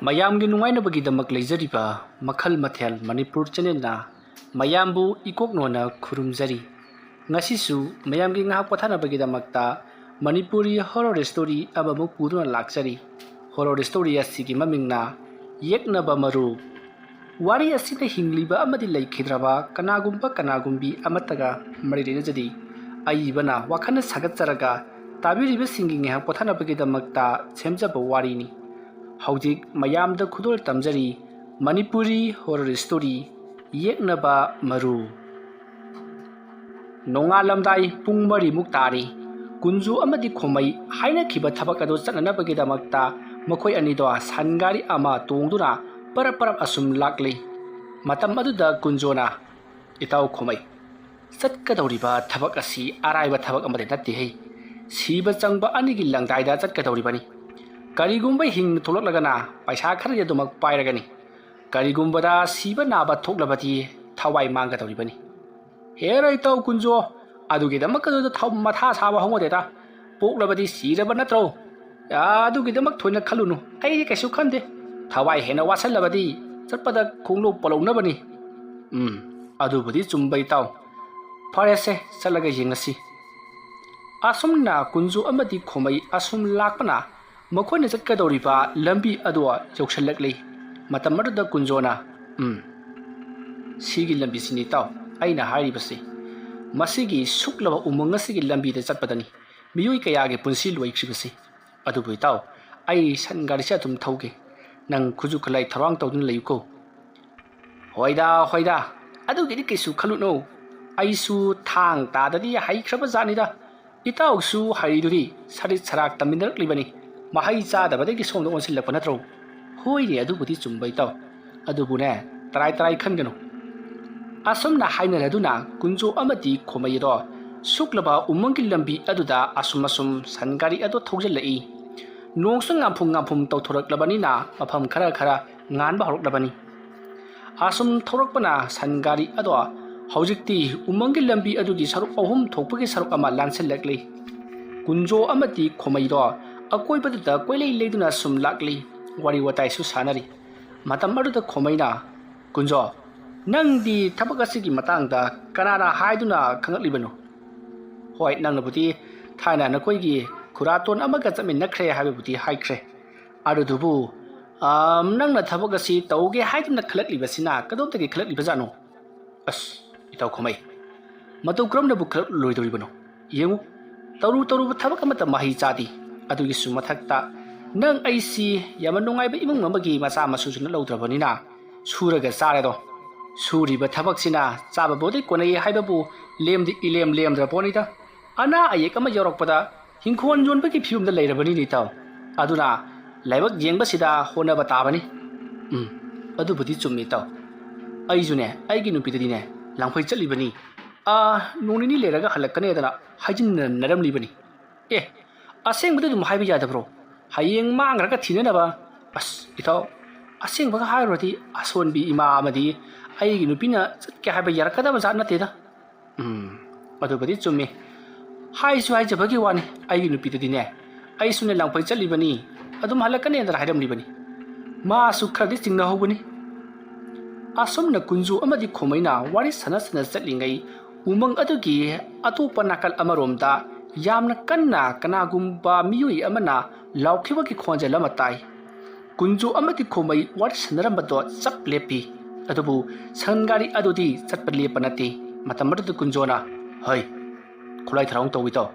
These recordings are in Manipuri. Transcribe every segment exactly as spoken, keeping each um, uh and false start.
ꯃꯌꯥꯝꯒꯤ ꯅꯨꯡꯉꯥꯏꯅꯕꯒꯤꯗꯃꯛ ꯂꯩꯖꯔꯤꯕ ꯃꯈꯜ ꯃꯊꯦꯜ ꯃꯅꯤꯄꯨꯔ ꯆꯦꯅꯦꯜꯅ ꯃꯌꯥꯝꯕꯨ ꯏꯀꯣꯛꯅꯣꯅ ꯈꯨꯔꯨꯝꯖꯔꯤ꯫ ꯉꯁꯤꯁꯨ ꯃꯌꯥꯝꯒꯤ ꯉꯥꯏꯍꯥꯛ ꯄꯣꯊꯥꯅꯕꯒꯤꯗꯃꯛꯇ ꯃꯅꯤꯄꯨꯔꯤ ꯍꯣꯔꯣꯔ ꯁ꯭ꯇꯣꯔꯤ ꯑꯃꯃꯨꯛ ꯄꯨꯗꯨꯅ ꯂꯥꯛꯆꯔꯤ꯫ ꯍꯣꯔꯣꯔ ꯁ꯭ꯇꯣꯔꯤ ꯑꯁꯤꯒꯤ ꯃꯃꯤꯡꯅ ꯌꯦꯛꯅꯕ ꯃꯔꯨ꯫ ꯋꯥꯔꯤ ꯑꯁꯤꯗ ꯍꯤꯡꯂꯤꯕ ꯑꯃꯗꯤ ꯂꯩꯈꯤꯗ꯭ꯔꯕ ꯀꯅꯥꯒꯨꯝꯕ ꯀꯅꯥꯒꯨꯝꯕꯤ ꯑꯃꯠꯇꯒ ꯃꯔꯤ ꯂꯩꯅꯖꯗꯦ꯫ ꯑꯏꯕꯅ ꯋꯥꯈꯜꯅ ꯁꯥꯒꯠꯆꯔꯒ ꯇꯥꯕꯤꯔꯤꯕꯁꯤꯡꯒꯤ ꯉꯥꯏꯍꯥꯛ ꯄꯣꯊꯥꯅꯕꯒꯤꯗꯃꯛꯇ ꯁꯦꯝꯖꯕ ꯋꯥꯔꯤꯅꯤ꯫ ꯍꯧꯖꯤꯛ ꯃꯌꯥꯝꯗ ꯈꯨꯗꯣꯜ ꯇꯝꯖꯔꯤ ꯃꯅꯤꯄꯨꯔꯤ ꯍꯣꯔꯣꯔ ꯁ꯭ꯇꯣꯔꯤ ꯌꯦꯛꯅꯕ ꯃꯔꯨ꯫ ꯅꯣꯡꯉꯥꯜꯂꯝꯗꯥꯏ ꯄꯨꯡ ꯃꯔꯤꯃꯨꯛ ꯇꯥꯔꯤ꯫ ꯀꯨꯟꯖꯨ ꯑꯃꯗꯤ ꯈꯣꯃꯩ ꯍꯥꯏꯅꯈꯤꯕ ꯊꯕꯛ ꯑꯗꯨ ꯆꯠꯅꯅꯕꯒꯤꯗꯃꯛꯇ ꯃꯈꯣꯏ ꯑꯅꯤꯗꯣ ꯁꯟ ꯒꯥꯔꯤ ꯑꯃ ꯇꯣꯡꯗꯨꯅ ꯄꯔꯞ ꯄꯔꯞ ꯑꯁꯨꯝ ꯂꯥꯛꯂꯤ꯫ ꯃꯇꯝ ꯑꯗꯨꯗ ꯀꯨꯟꯖꯣꯅ, "ꯏꯇꯥꯎ ꯈꯣꯃꯩ, ꯆꯠꯀꯗꯧꯔꯤꯕ ꯊꯕꯛ ꯑꯁꯤ ꯑꯔꯥꯏꯕ ꯊꯕꯛ ꯑꯃꯗꯤ ꯅꯠꯇꯦꯍꯦ꯫ ꯁꯤꯕ ꯆꯪꯕ ꯑꯅꯤꯒꯤ ꯂꯪꯗꯥꯏꯗ ꯆꯠꯀꯗꯧꯔꯤꯕꯅꯤ꯫ ꯀꯔꯤꯒꯨꯝꯕ ꯍꯤꯡꯅ ꯊꯣꯛꯂꯛꯂꯒꯅ ꯄꯩꯁꯥ ꯈꯔꯗꯤ ꯑꯗꯨꯃꯛ ꯄꯥꯏꯔꯒꯅꯤ꯫ ꯀꯔꯤꯒꯨꯝꯕꯗ ꯁꯤꯕ ꯅꯥꯕ ꯊꯣꯛꯂꯕꯗꯤ ꯊꯋꯥꯏ ꯃꯥꯡꯒꯗꯧꯔꯤꯕꯅꯤ꯫" "ꯍꯦꯔ ꯏꯇꯥꯎ ꯀꯨꯟꯖꯣ, ꯑꯗꯨꯒꯤꯗꯃꯛꯇꯗ ꯊꯧ-, ꯃꯊꯥ ꯁꯥꯕ ꯍꯧꯅꯗꯦꯗ꯫ ꯄꯣꯛꯂꯕꯗꯤ ꯁꯤꯔꯕ ꯅꯠꯇ꯭ꯔꯣ? ꯑꯗꯨꯒꯤꯗꯃꯛ ꯊꯣꯏꯅ ꯈꯜꯂꯨꯅꯨ, ꯑꯩꯗꯤ ꯀꯩꯁꯨ ꯈꯟꯗꯦ꯫ ꯊꯋꯥꯏ ꯍꯦꯟꯅ ꯋꯥꯁꯜꯂꯕꯗꯤ ꯆꯠꯄꯗ ꯈꯣꯡꯂꯧ ꯄꯂꯧꯅꯕꯅꯤ꯫" "ꯎꯝ, ꯑꯗꯨꯕꯨꯗꯤ ꯆꯨꯝꯕ ꯏꯇꯥꯎ꯫ ꯐꯔꯦꯁꯦ, ꯆꯠꯂꯒ ꯌꯦꯡꯉꯁꯤ꯫" ꯑꯁꯨꯝꯅ ꯀꯨꯟꯖꯨ ꯑꯃꯗꯤ ꯈꯣꯃꯩ ꯑꯁꯨꯝ ꯂꯥꯛꯄꯅ ꯃꯈꯣꯏꯅ ꯆꯠꯀꯗꯧꯔꯤꯕ ꯂꯝꯕꯤ ꯑꯗꯨ ꯌꯧꯁꯤꯜꯂꯛꯂꯤ꯫ ꯃꯇꯝ ꯑꯗꯨꯗ ꯀꯨꯟꯖꯣꯅ, "ꯎꯝ, ꯁꯤꯒꯤ ꯂꯝꯕꯤꯁꯤꯅꯤ ꯏꯇꯥꯎ ꯑꯩꯅ ꯍꯥꯏꯔꯤꯕꯁꯤ꯫ ꯃꯁꯤꯒꯤ ꯁꯨꯛꯂꯕ ꯎꯃꯪ ꯑꯁꯤꯒꯤ ꯂꯝꯕꯤꯗ ꯆꯠꯄꯗꯅꯤ ꯃꯤꯑꯣꯏ ꯀꯌꯥꯒꯤ ꯄꯨꯟꯁꯤ ꯂꯣꯏꯈ꯭ꯔꯤꯕꯁꯤ꯫ ꯑꯗꯨꯕꯨ ꯏꯇꯥꯎ, ꯑꯩ ꯁꯟ ꯒꯥꯔꯤꯁꯦ ꯑꯗꯨꯝ ꯊꯧꯒꯦ꯫ ꯅꯪ ꯈꯨꯠꯁꯨ ꯈꯨꯠꯂꯥꯏ ꯊꯧꯔꯥꯡ ꯇꯧꯗꯨꯅ ꯂꯩꯌꯨꯀꯣ꯫" "ꯍꯣꯏꯗ, ꯍꯣꯏꯗ, ꯑꯗꯨꯒꯤꯗꯤ ꯀꯩꯁꯨ ꯈꯜꯂꯨꯅꯨ꯫ ꯑꯩꯁꯨ ꯊꯥꯡ ꯇꯥꯗꯗꯤ ꯍꯩꯈ꯭ꯔꯕ ꯖꯥꯠꯅꯤꯗ꯫ ꯏꯇꯥꯎꯁꯨ ꯍꯩꯔꯤꯗꯨꯗꯤ ꯁꯔꯤꯠ ꯁꯔꯥꯛ ꯇꯝꯃꯤꯟꯅꯔꯛꯂꯤꯕꯅꯤ꯫ ꯃꯍꯩ ꯆꯥꯗꯕꯗꯒꯤ ꯁꯣꯝꯗ ꯑꯣꯟꯁꯤꯜꯂꯛꯄ ꯅꯠꯇ꯭ꯔꯣ?" "ꯍꯣꯏꯅꯦ, ꯑꯗꯨꯕꯨꯗꯤ ꯆꯨꯝꯕ ꯏꯇꯥꯎ꯫ ꯑꯗꯨꯕꯨꯅꯦ, ꯇꯔꯥꯏ ꯇꯔꯥꯏ ꯈꯟꯒꯅꯨ꯫" ꯑꯁꯨꯝꯅ ꯍꯥꯏꯅꯔꯗꯨꯅ ꯀꯨꯟꯖꯣ ꯑꯃꯗꯤ ꯈꯣꯃꯩ ꯑꯗꯣ ꯁꯨꯛꯂꯕ ꯎꯃꯪꯒꯤ ꯂꯝꯕꯤ ꯑꯗꯨꯗ ꯑꯁꯨꯝ ꯑꯁꯨꯝ ꯁꯟ ꯒꯥꯔꯤ ꯑꯗꯣ ꯊꯧꯖꯤꯜꯂꯛꯏ꯫ ꯅꯣꯡꯁꯨ ꯉꯥꯝꯐꯨꯝ ꯉꯥꯝꯐꯨꯝ ꯇꯧꯊꯣꯔꯛꯂꯕꯅꯤꯅ ꯃꯐꯝ ꯈꯔ ꯈꯔ ꯉꯥꯟꯕ ꯍꯧꯔꯛꯂꯕꯅꯤ꯫ ꯑꯁꯨꯝ ꯊꯧꯔꯛꯄꯅ ꯁꯟ ꯒꯥꯔꯤ ꯑꯗꯣ ꯍꯧꯖꯤꯛꯇꯤ ꯎꯃꯪꯒꯤ ꯂꯝꯕꯤ ꯑꯗꯨꯒꯤ ꯁꯔꯨꯛ ꯑꯍꯨꯝ ꯊꯣꯛꯄꯒꯤ ꯁꯔꯨꯛ ꯑꯃ ꯂꯥꯟꯁꯤꯜꯂꯛꯂꯤ꯫ ꯀꯨꯟꯖꯣ ꯑꯃꯗꯤ ꯈꯣꯃꯩꯗꯣ ꯑꯀꯣꯏꯕꯗꯨꯗ ꯀꯣꯏꯂꯩ ꯂꯩꯗꯨꯅ ꯁꯨꯝ ꯂꯥꯛꯂꯤ꯫ ꯋꯥꯔꯤ ꯋꯥꯇꯥꯏꯁꯨ ꯁꯥꯟꯅꯔꯤ꯫ ꯃꯇꯝ ꯑꯗꯨꯗ ꯈꯣꯃꯩꯅ, "ꯀꯨꯟꯖꯣ, ꯅꯪꯗꯤ ꯊꯕꯛ ꯑꯁꯤꯒꯤ ꯃꯇꯥꯡꯗ ꯀꯅꯥꯅ ꯍꯥꯏꯗꯨꯅ ꯈꯪꯂꯛꯂꯤꯕꯅꯣ?" "ꯍꯣꯏ, ꯅꯪꯅꯕꯨꯗꯤ ꯊꯥꯏꯅ ꯅꯈꯣꯏꯒꯤ ꯈꯨꯔꯥꯇꯣꯟ ꯑꯃꯒ ꯆꯠꯃꯤꯟꯅꯈ꯭ꯔꯦ ꯍꯥꯏꯕꯕꯨꯗꯤ ꯍꯥꯏꯈ꯭ꯔꯦ꯫ ꯑꯗꯨꯗꯨꯕꯨ, ꯑꯥꯝ, ꯅꯪꯅ ꯊꯕꯛ ꯑꯁꯤ ꯇꯧꯒꯦ ꯍꯥꯏꯗꯨꯅ ꯈꯜꯂꯛꯂꯤꯕꯁꯤꯅ ꯀꯗꯣꯝꯗꯒꯤ ꯈꯜꯂꯛꯂꯤꯕꯖꯥꯠꯅꯣ?" "ꯑꯁ, ꯏꯇꯥꯎ ꯈꯣꯃꯩ, ꯃꯇꯧ ꯀꯔꯝꯅꯕꯨ ꯈꯜꯂꯛꯂꯣꯏꯗꯧꯔꯤꯕꯅꯣ? ꯌꯦꯡꯉꯨ, ꯇꯧꯔꯨ ꯇꯧꯔꯨꯕ ꯊꯕꯛ ꯑꯃꯠꯇ ꯃꯍꯩ ꯆꯥꯗꯦ꯫ ꯑꯗꯨꯒꯤꯁꯨ ꯃꯊꯛꯇ ꯅꯪ ꯑꯩꯁꯤ ꯌꯥꯝꯅ ꯅꯨꯡꯉꯥꯏꯕ ꯏꯃꯨꯡ ꯑꯃꯒꯤ ꯃꯆꯥ ꯃꯁꯨꯁꯨ ꯅꯠꯍꯧꯗ꯭ꯔꯕꯅꯤꯅ ꯁꯨꯔꯒ ꯆꯥꯔꯦꯗꯣ꯫ ꯁꯨꯔꯤꯕ ꯊꯕꯛꯁꯤꯅ ꯆꯥꯕꯕꯨꯗꯤ ꯀꯣꯟꯅꯩ ꯍꯥꯏꯕꯕꯨ ꯂꯦꯝꯗꯤ ꯏꯂꯦꯝ ꯂꯦꯝꯗ꯭ꯔ ꯄꯣꯠꯅꯤꯗ꯫ ꯑꯅꯥ ꯑꯌꯦꯛ ꯑꯃ ꯌꯧꯔꯛꯄꯗ ꯍꯤꯡꯈꯣꯜ ꯌꯣꯟꯕꯒꯤ ꯐꯤꯕꯝꯗ ꯂꯩꯔꯕꯅꯤꯅꯦ ꯏꯇꯥꯎ꯫ ꯑꯗꯨꯅ ꯂꯥꯏꯕꯛ ꯌꯦꯡꯕꯁꯤꯗ ꯍꯣꯠꯅꯕ ꯇꯥꯕꯅꯤ꯫" "ꯎꯝ, ꯑꯗꯨꯕꯨꯗꯤ ꯆꯨꯝꯃꯤ ꯏꯇꯥꯎ꯫ ꯑꯩꯁꯨꯅꯦ, ꯑꯩꯒꯤ ꯅꯨꯄꯤꯗꯗꯤꯅꯦ, ꯂꯥꯡꯐꯩ ꯆꯠꯂꯤꯕꯅꯤ꯫ ꯑꯥ, ꯅꯣꯡ ꯅꯤꯅꯤ ꯂꯩꯔꯒ ꯍꯜꯂꯛꯀꯅꯦꯗꯅ ꯍꯥꯏꯖꯤꯟꯅꯔꯝꯂꯤꯕꯅꯤ꯫" "ꯑꯦ, ꯑꯁꯦꯡꯕꯗꯤ ꯑꯗꯨꯝ ꯍꯥꯏꯕ ꯌꯥꯗꯕ꯭ꯔꯣ? ꯍꯌꯦꯡ ꯃꯥꯡꯈ꯭ꯔꯒ ꯊꯤꯅꯅꯕ꯫" "ꯑꯁ, ꯏꯇꯥꯎ, ꯑꯁꯦꯡꯕꯒ ꯍꯥꯏꯔꯨꯔꯗꯤ ꯑꯁꯣꯟꯕꯤ ꯏꯃꯥ ꯑꯃꯗꯤ ꯑꯩꯒꯤ ꯅꯨꯄꯤꯅ ꯆꯠꯀꯦ ꯍꯥꯏꯕ ꯌꯥꯔꯛꯀꯗꯕ ꯖꯥꯠ ꯅꯠꯇꯦꯗ꯫" "ꯎꯝ, ꯑꯗꯨꯕꯨꯗꯤ ꯆꯨꯝꯃꯤ꯫ ꯍꯥꯏꯁꯨ ꯍꯥꯏꯖꯕꯒꯤ ꯋꯥꯅꯤ, ꯑꯩꯒꯤ ꯅꯨꯄꯤꯗꯗꯤꯅꯦ, ꯑꯩꯁꯨꯅꯦ ꯂꯥꯡꯐꯩ ꯆꯠꯂꯤꯕꯅꯤ, ꯑꯗꯨꯝ ꯍꯜꯂꯛꯀꯅꯦꯗꯅ ꯍꯥꯏꯔꯝꯂꯤꯕꯅꯤ꯫ ꯃꯥꯁꯨ ꯈꯔꯗꯤ ꯆꯤꯡꯅꯍꯧꯕꯅꯤ꯫" ꯑꯁꯨꯝꯅ ꯀꯨꯟꯖꯨ ꯑꯃꯗꯤ ꯈꯣꯃꯩꯅ ꯋꯥꯔꯤ ꯁꯥꯟꯅ ꯁꯥꯟꯅ ꯆꯠꯂꯤꯉꯩ, ꯎꯃꯪ ꯑꯗꯨꯒꯤ ꯑꯇꯣꯞꯄ ꯅꯥꯀꯜ ꯑꯃꯔꯣꯝꯗ ꯌꯥꯝꯅ ꯀꯟꯅ ꯀꯅꯥꯒꯨꯝꯕ ꯃꯤꯑꯣꯏ ꯑꯃꯅ ꯂꯥꯎꯈꯤꯕꯒꯤ ꯈꯣꯟꯖꯦꯜ ꯑꯃ ꯇꯥꯏ꯫ ꯀꯨꯟꯖꯣ ꯑꯃꯗꯤ ꯈꯣꯃꯩ ꯋꯥꯔꯤ ꯁꯥꯟꯅꯔꯝꯕꯗꯣ ꯆꯞ ꯂꯦꯞꯄꯤ꯫ ꯑꯗꯨꯕꯨ ꯁꯟ ꯒꯥꯔꯤ ꯑꯗꯨꯗꯤ ꯆꯠꯄ ꯂꯦꯞꯄ ꯅꯠꯇꯦ꯫ ꯃꯇꯝ ꯑꯗꯨꯗ ꯀꯨꯟꯖꯣꯅ, "ꯍꯩ, ꯈꯨꯠꯂꯥꯏ ꯊꯔꯥꯎ ꯇꯧꯏ ꯇꯧ꯫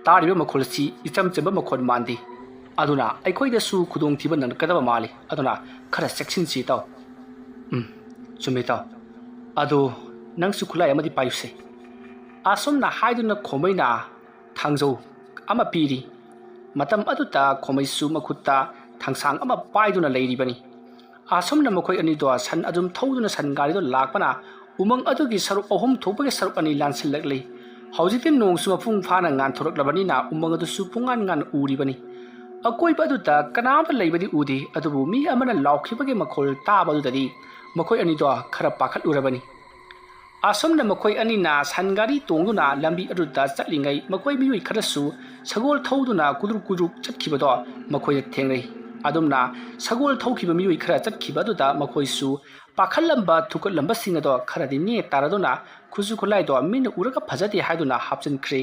ꯇꯥꯔꯤꯕ ꯃꯈꯣꯜ ꯑꯁꯤ ꯏꯆꯝ ꯆꯝꯕ ꯃꯈꯣꯜ ꯃꯥꯟꯗꯦ꯫ ꯑꯗꯨꯅ ꯑꯩꯈꯣꯏꯗꯁꯨ ꯈꯨꯗꯣꯡꯊꯤꯕ ꯅꯪꯂꯛꯀꯗꯕ ꯃꯥꯜꯂꯤ꯫ ꯑꯗꯨꯅ ꯈꯔ ꯆꯦꯛꯁꯤꯟꯁꯤ ꯇꯧ꯫" "ꯎꯝ, ꯆꯨꯝꯃꯤ ꯇꯧ꯫ ꯑꯗꯨ ꯅꯪꯁꯨ ꯈꯨꯠꯂꯥꯏ ꯑꯃꯗꯤ ꯄꯥꯏꯌꯨꯁꯦ꯫" ꯑꯁꯨꯝꯅ ꯍꯥꯏꯗꯨꯅ ꯈꯣꯃꯩꯅ ꯊꯥꯡꯖꯧ ꯑꯃ ꯄꯤꯔꯤ꯫ ꯃꯇꯝ ꯑꯗꯨꯗ ꯈꯣꯃꯩꯁꯨ ꯃꯈꯨꯠꯇ ꯊꯥꯡꯁꯥꯡ ꯑꯃ ꯄꯥꯏꯗꯨꯅ ꯂꯩꯔꯤꯕꯅꯤ꯫ ꯑꯁꯨꯝꯅ ꯃꯈꯣꯏ ꯑꯅꯤꯗꯣ ꯁꯟ ꯑꯗꯨꯝ ꯊꯧꯗꯨꯅ ꯁꯟ ꯒꯥꯔꯤꯗꯣ ꯂꯥꯛꯄꯅ ꯎꯃꯪ ꯑꯗꯨꯒꯤ ꯁꯔꯨꯛ ꯑꯍꯨꯝ ꯊꯣꯛꯄꯒꯤ ꯁꯔꯨꯛ ꯑꯅꯤ ꯂꯥꯟꯁꯤꯜꯂꯛꯂꯤ꯫ ꯍꯧꯖꯤꯛꯇꯤ ꯅꯣꯡꯁꯨ ꯃꯄꯨꯡ ꯐꯥꯅ ꯉꯥꯟꯊꯣꯔꯛꯂꯕꯅꯤꯅ ꯎꯃꯪ ꯑꯗꯨꯁꯨ ꯄꯨꯡꯉꯥꯟ ꯉꯥꯟ ꯎꯔꯤꯕꯅꯤ꯫ ꯑꯀꯣꯏꯕ ꯑꯗꯨꯗ ꯀꯅꯥꯝꯇ ꯂꯩꯕꯗꯤ ꯎꯗꯦ, ꯑꯗꯨꯕꯨ ꯃꯤ ꯑꯃꯅ ꯂꯥꯎꯈꯤꯕꯒꯤ ꯃꯈꯣꯜ ꯇꯥꯕ ꯑꯗꯨꯗꯗꯤ ꯃꯈꯣꯏ ꯑꯅꯤꯗꯣ ꯈꯔ ꯄꯥꯈꯠꯂꯨꯔꯕꯅꯤ꯫ ꯑꯁꯨꯝꯅ ꯃꯈꯣꯏ ꯑꯅꯤꯅ ꯁꯟ ꯒꯥꯔꯤ ꯇꯣꯡꯗꯨꯅ ꯂꯝꯕꯤ ꯑꯗꯨꯗ ꯆꯠꯂꯤꯉꯩ, ꯃꯈꯣꯏ ꯃꯤꯑꯣꯏ ꯈꯔꯁꯨ ꯁꯒꯣꯜ ꯊꯧꯗꯨꯅ ꯀꯨꯗ꯭ꯔꯨꯛ ꯀꯨꯗ꯭ꯔꯨꯛ ꯆꯠꯈꯤꯕꯗꯣ ꯃꯈꯣꯏꯅ ꯊꯦꯡꯅꯩ꯫ ꯑꯗꯨꯝꯅ ꯁꯒꯣꯜ ꯊꯧꯈꯤꯕ ꯃꯤꯑꯣꯏ ꯈꯔ ꯆꯠꯈꯤꯕ ꯑꯗꯨꯗ ꯃꯈꯣꯏꯁꯨ ꯄꯥꯈꯠꯂꯝꯕ ꯊꯨꯀꯠꯂꯝꯕꯁꯤꯡ ꯑꯗꯣ ꯈꯔꯗꯤ ꯅꯦ ꯇꯥꯔꯗꯨꯅ ꯈꯨꯠꯁꯨ ꯈꯨꯠꯂꯥꯏꯗꯣ ꯃꯤꯅ ꯎꯔꯒ ꯐꯖꯗꯦ ꯍꯥꯏꯗꯨꯅ ꯍꯥꯞꯆꯤꯟꯈ꯭ꯔꯦ꯫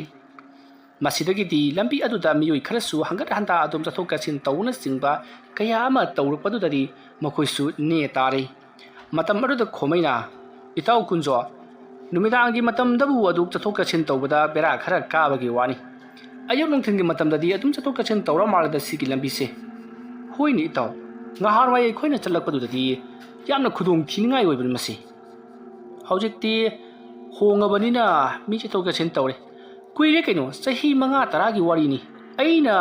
ꯃꯁꯤꯗꯒꯤꯗꯤ ꯂꯝꯕꯤ ꯑꯗꯨꯗ ꯃꯤꯑꯣꯏ ꯈꯔꯁꯨ ꯍꯪꯒꯠ ꯍꯟꯗꯥ ꯑꯗꯨꯝ ꯆꯠꯊꯣꯛ ꯆꯠꯁꯤꯟ ꯇꯧꯕꯅꯆꯤꯡꯕ ꯀꯌꯥ ꯑꯃ ꯇꯧꯔꯛꯄꯗꯨꯗꯗꯤ ꯃꯈꯣꯏꯁꯨ ꯅꯦ ꯇꯥꯔꯦ꯫ ꯃꯇꯝ ꯑꯗꯨꯗ ꯈꯣꯃꯩꯅ, "ꯏꯇꯥꯎ ꯀꯨꯟꯖꯣ, ꯅꯨꯃꯤꯗꯥꯡꯒꯤ ꯃꯇꯝꯗꯕꯨ ꯑꯗꯨꯛ ꯆꯠꯊꯣꯛ ꯆꯠꯁꯤꯟ ꯇꯧꯕꯗ ꯕꯦꯔꯥ ꯈꯔ ꯀꯥꯕꯒꯤ ꯋꯥꯅꯤ꯫ ꯑꯌꯨꯛ ꯅꯨꯡꯊꯤꯜꯒꯤ ꯃꯇꯝꯗꯗꯤ ꯑꯗꯨꯝ ꯆꯠꯊꯣꯛ ꯆꯠꯁꯤꯟ ꯇꯧꯔ ꯃꯥꯜꯂꯦꯗ ꯁꯤꯒꯤ ꯂꯝꯕꯤꯁꯦ꯫" "ꯍꯣꯏꯅꯦ ꯏꯇꯥꯎ, ꯉꯍꯥꯟꯋꯥꯏ ꯑꯩꯈꯣꯏꯅ ꯆꯠꯂꯛꯄꯗꯨꯗꯗꯤ ꯌꯥꯝꯅ ꯈꯨꯗꯣꯡ ꯊꯤꯅꯤꯡꯉꯥꯏ ꯑꯣꯏꯕꯅꯤ ꯃꯁꯤ꯫ ꯍꯧꯖꯤꯛꯇꯤ ꯍꯣꯡꯉꯕꯅꯤꯅ ꯃꯤ ꯆꯠꯊꯣꯛ ꯆꯠꯁꯤꯟ ꯇꯧꯔꯦ꯫ ꯀꯨꯏꯔꯦ ꯀꯩꯅꯣ, ꯆꯍꯤ ꯃꯉꯥ ꯇꯔꯥꯒꯤ ꯋꯥꯔꯤꯅꯤ꯫ ꯑꯩꯅ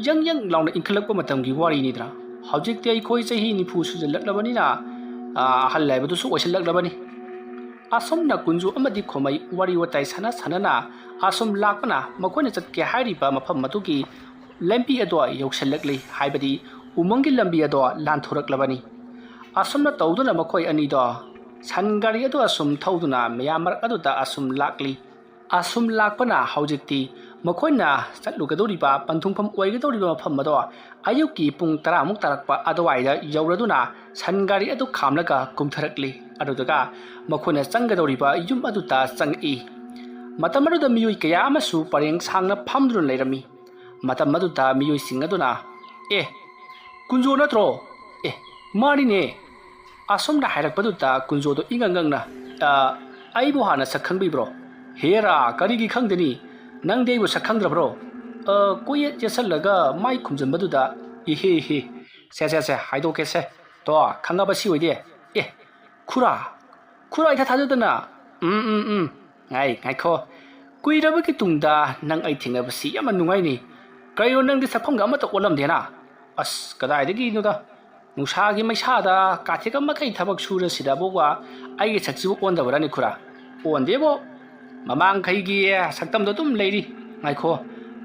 ꯌꯪ ꯌꯪ ꯂꯥꯎꯅ ꯏꯟꯈꯠꯂꯛꯄ ꯃꯇꯝꯒꯤ ꯋꯥꯔꯤꯅꯤꯗꯅ꯫ ꯍꯧꯖꯤꯛꯇꯤ ꯑꯩꯈꯣꯏ ꯆꯍꯤ ꯅꯤꯐꯨ ꯁꯨꯖꯜꯂꯛꯂꯕꯅꯤꯅ, ꯑ, ꯑꯍꯜ ꯍꯥꯏꯕꯗꯨꯁꯨ ꯑꯣꯏꯁꯜꯂꯛꯂꯕꯅꯤ꯫" ꯑꯁꯨꯝꯅ ꯀꯨꯟꯖꯨ ꯑꯃꯗꯤ ꯈꯣꯃꯩ ꯋꯥꯔꯤ ꯋꯥꯇꯥꯏ ꯁꯥꯟꯅ ꯁꯥꯟꯅꯅ ꯑꯁꯨꯝ ꯂꯥꯛꯄꯅ ꯃꯈꯣꯏꯅ ꯆꯠꯀꯦ ꯍꯥꯏꯔꯤꯕ ꯃꯐꯝ ꯑꯗꯨꯒꯤ ꯂꯝꯕꯤ ꯑꯗꯣ ꯌꯧꯁꯜꯂꯛꯂꯤ, ꯍꯥꯏꯕꯗꯤ ꯎꯃꯪꯒꯤ ꯂꯝꯕꯤ ꯑꯗꯣ ꯂꯥꯟꯊꯣꯔꯛꯂꯕꯅꯤ꯫ ꯑꯁꯨꯝꯅ ꯇꯧꯗꯨꯅ ꯃꯈꯣꯏ ꯑꯅꯤꯗꯣ ꯁꯟ ꯒꯥꯔꯤ ꯑꯗꯨ ꯑꯁꯨꯝ ꯊꯧꯗꯨꯅ ꯃꯌꯥꯝ ꯃꯔꯛ ꯑꯗꯨꯗ ꯑꯁꯨꯝ ꯂꯥꯛꯂꯤ꯫ ꯑꯁꯨꯝ ꯂꯥꯛꯄꯅ ꯍꯧꯖꯤꯛꯇꯤ ꯃꯈꯣꯏꯅ ꯆꯠꯂꯨꯒꯗꯧꯔꯤꯕ ꯄꯟꯊꯨꯡꯐꯝ ꯑꯣꯏꯒꯗꯧꯔꯤꯕ ꯃꯐꯝ ꯑꯗꯣ ꯑꯌꯨꯛꯀꯤ ꯄꯨꯡ ꯇꯔꯥꯃꯨꯛ ꯇꯥꯔꯛꯄ ꯑꯗꯨꯋꯥꯏꯗ ꯌꯧꯔꯗꯨꯅ ꯁꯟ ꯒꯥꯔꯤ ꯑꯗꯨ ꯈꯥꯝꯂꯒ ꯀꯨꯝꯊꯔꯛꯂꯤ꯫ ꯑꯗꯨꯗꯨꯒ ꯃꯈꯣꯏꯅ ꯆꯪꯒꯗꯧꯔꯤꯕ ꯌꯨꯝ ꯑꯗꯨꯗ ꯆꯪꯉꯛꯏ꯫ ꯃꯇꯝ ꯑꯗꯨꯗ ꯃꯤꯑꯣꯏ ꯀꯌꯥ ꯑꯃꯁꯨ ꯄꯔꯦꯡ ꯁꯥꯡꯅ ꯐꯝꯗꯨꯅ ꯂꯩꯔꯝꯃꯤ꯫ ꯃꯇꯝ ꯑꯗꯨꯗ ꯃꯤꯑꯣꯏꯁꯤꯡ ꯑꯗꯨꯅ, "ꯑꯦ, ꯀꯨꯟꯖꯣ ꯅꯠꯇ꯭ꯔꯣ? ꯑꯦ, ꯃꯥꯅꯤꯅꯦ꯫" ꯑꯁꯨꯝꯅ ꯍꯥꯏꯔꯛꯄꯗꯨꯗ ꯀꯨꯟꯖꯣꯗꯣ ꯏꯉꯛ ꯉꯛꯅ, "ꯑ, ꯑꯩꯕꯨ ꯍꯥꯟꯅ ꯁꯛ ꯈꯪꯕꯤꯕ꯭ꯔꯣ?" "ꯍꯦꯔꯥ, ꯀꯔꯤꯒꯤ ꯈꯪꯗꯅꯤ? ꯅꯪꯗꯤ ꯑꯩꯕꯨ ꯁꯛ ꯈꯪꯗ꯭ꯔꯕ꯭ꯔꯣ?" ꯑ, ꯀꯣꯏꯌꯦꯠ ꯌꯦꯠꯁꯜꯂꯒ ꯃꯥꯏ ꯈꯨꯝꯖꯟꯕꯗꯨꯗ, "ꯏꯍꯦ ꯏꯍꯦ, ꯁꯦ ꯁꯦ ꯁꯦ, ꯍꯥꯏꯗꯣꯛꯀꯦꯁꯦ꯫ ꯇꯣ, ꯈꯪꯉꯕ ꯁꯤ ꯑꯣꯏꯗꯤ꯫ ꯑꯦ, ꯈꯨꯔꯥ, ꯈꯨꯔꯥ ꯏꯊꯥ ꯊꯥꯖꯗꯅ꯫ ꯎꯝ, ꯎꯝ, ꯎꯝ꯫ ꯉꯥꯏ, ꯉꯥꯏꯈꯣ꯫ ꯀꯨꯏꯔꯕꯒꯤ ꯇꯨꯡꯗ ꯅꯪ ꯑꯩ ꯊꯦꯡꯅꯕꯁꯤ ꯌꯥꯝꯅ ꯅꯨꯡꯉꯥꯏꯅꯤ꯫ ꯀꯔꯤꯅꯣ ꯅꯪꯗꯤ ꯁꯛꯐꯝꯒ ꯑꯃꯠꯇ ꯑꯣꯜꯂꯝꯗꯦꯅ?" "ꯑꯁ, ꯀꯗꯥꯏꯗꯒꯤꯅꯣꯗ? ꯅꯨꯡꯁꯥꯒꯤ ꯃꯩꯁꯥꯗ ꯀꯥꯊꯦꯛ ꯑꯃꯈꯩ ꯊꯕꯛ ꯁꯨꯔꯁꯤꯗꯕꯨꯕ ꯑꯩꯒꯤ ꯁꯛꯁꯤꯕꯨ ꯑꯣꯟꯗꯕ꯭ꯔꯥꯅꯤ ꯈꯨꯔꯥ?" "ꯑꯣꯟꯗꯦꯕꯣ꯫ ꯃꯃꯥꯡꯈꯩꯒꯤ ꯁꯛꯇꯝꯗꯣ ꯑꯗꯨꯝ ꯂꯩꯔꯤ꯫ ꯉꯥꯏꯈꯣ,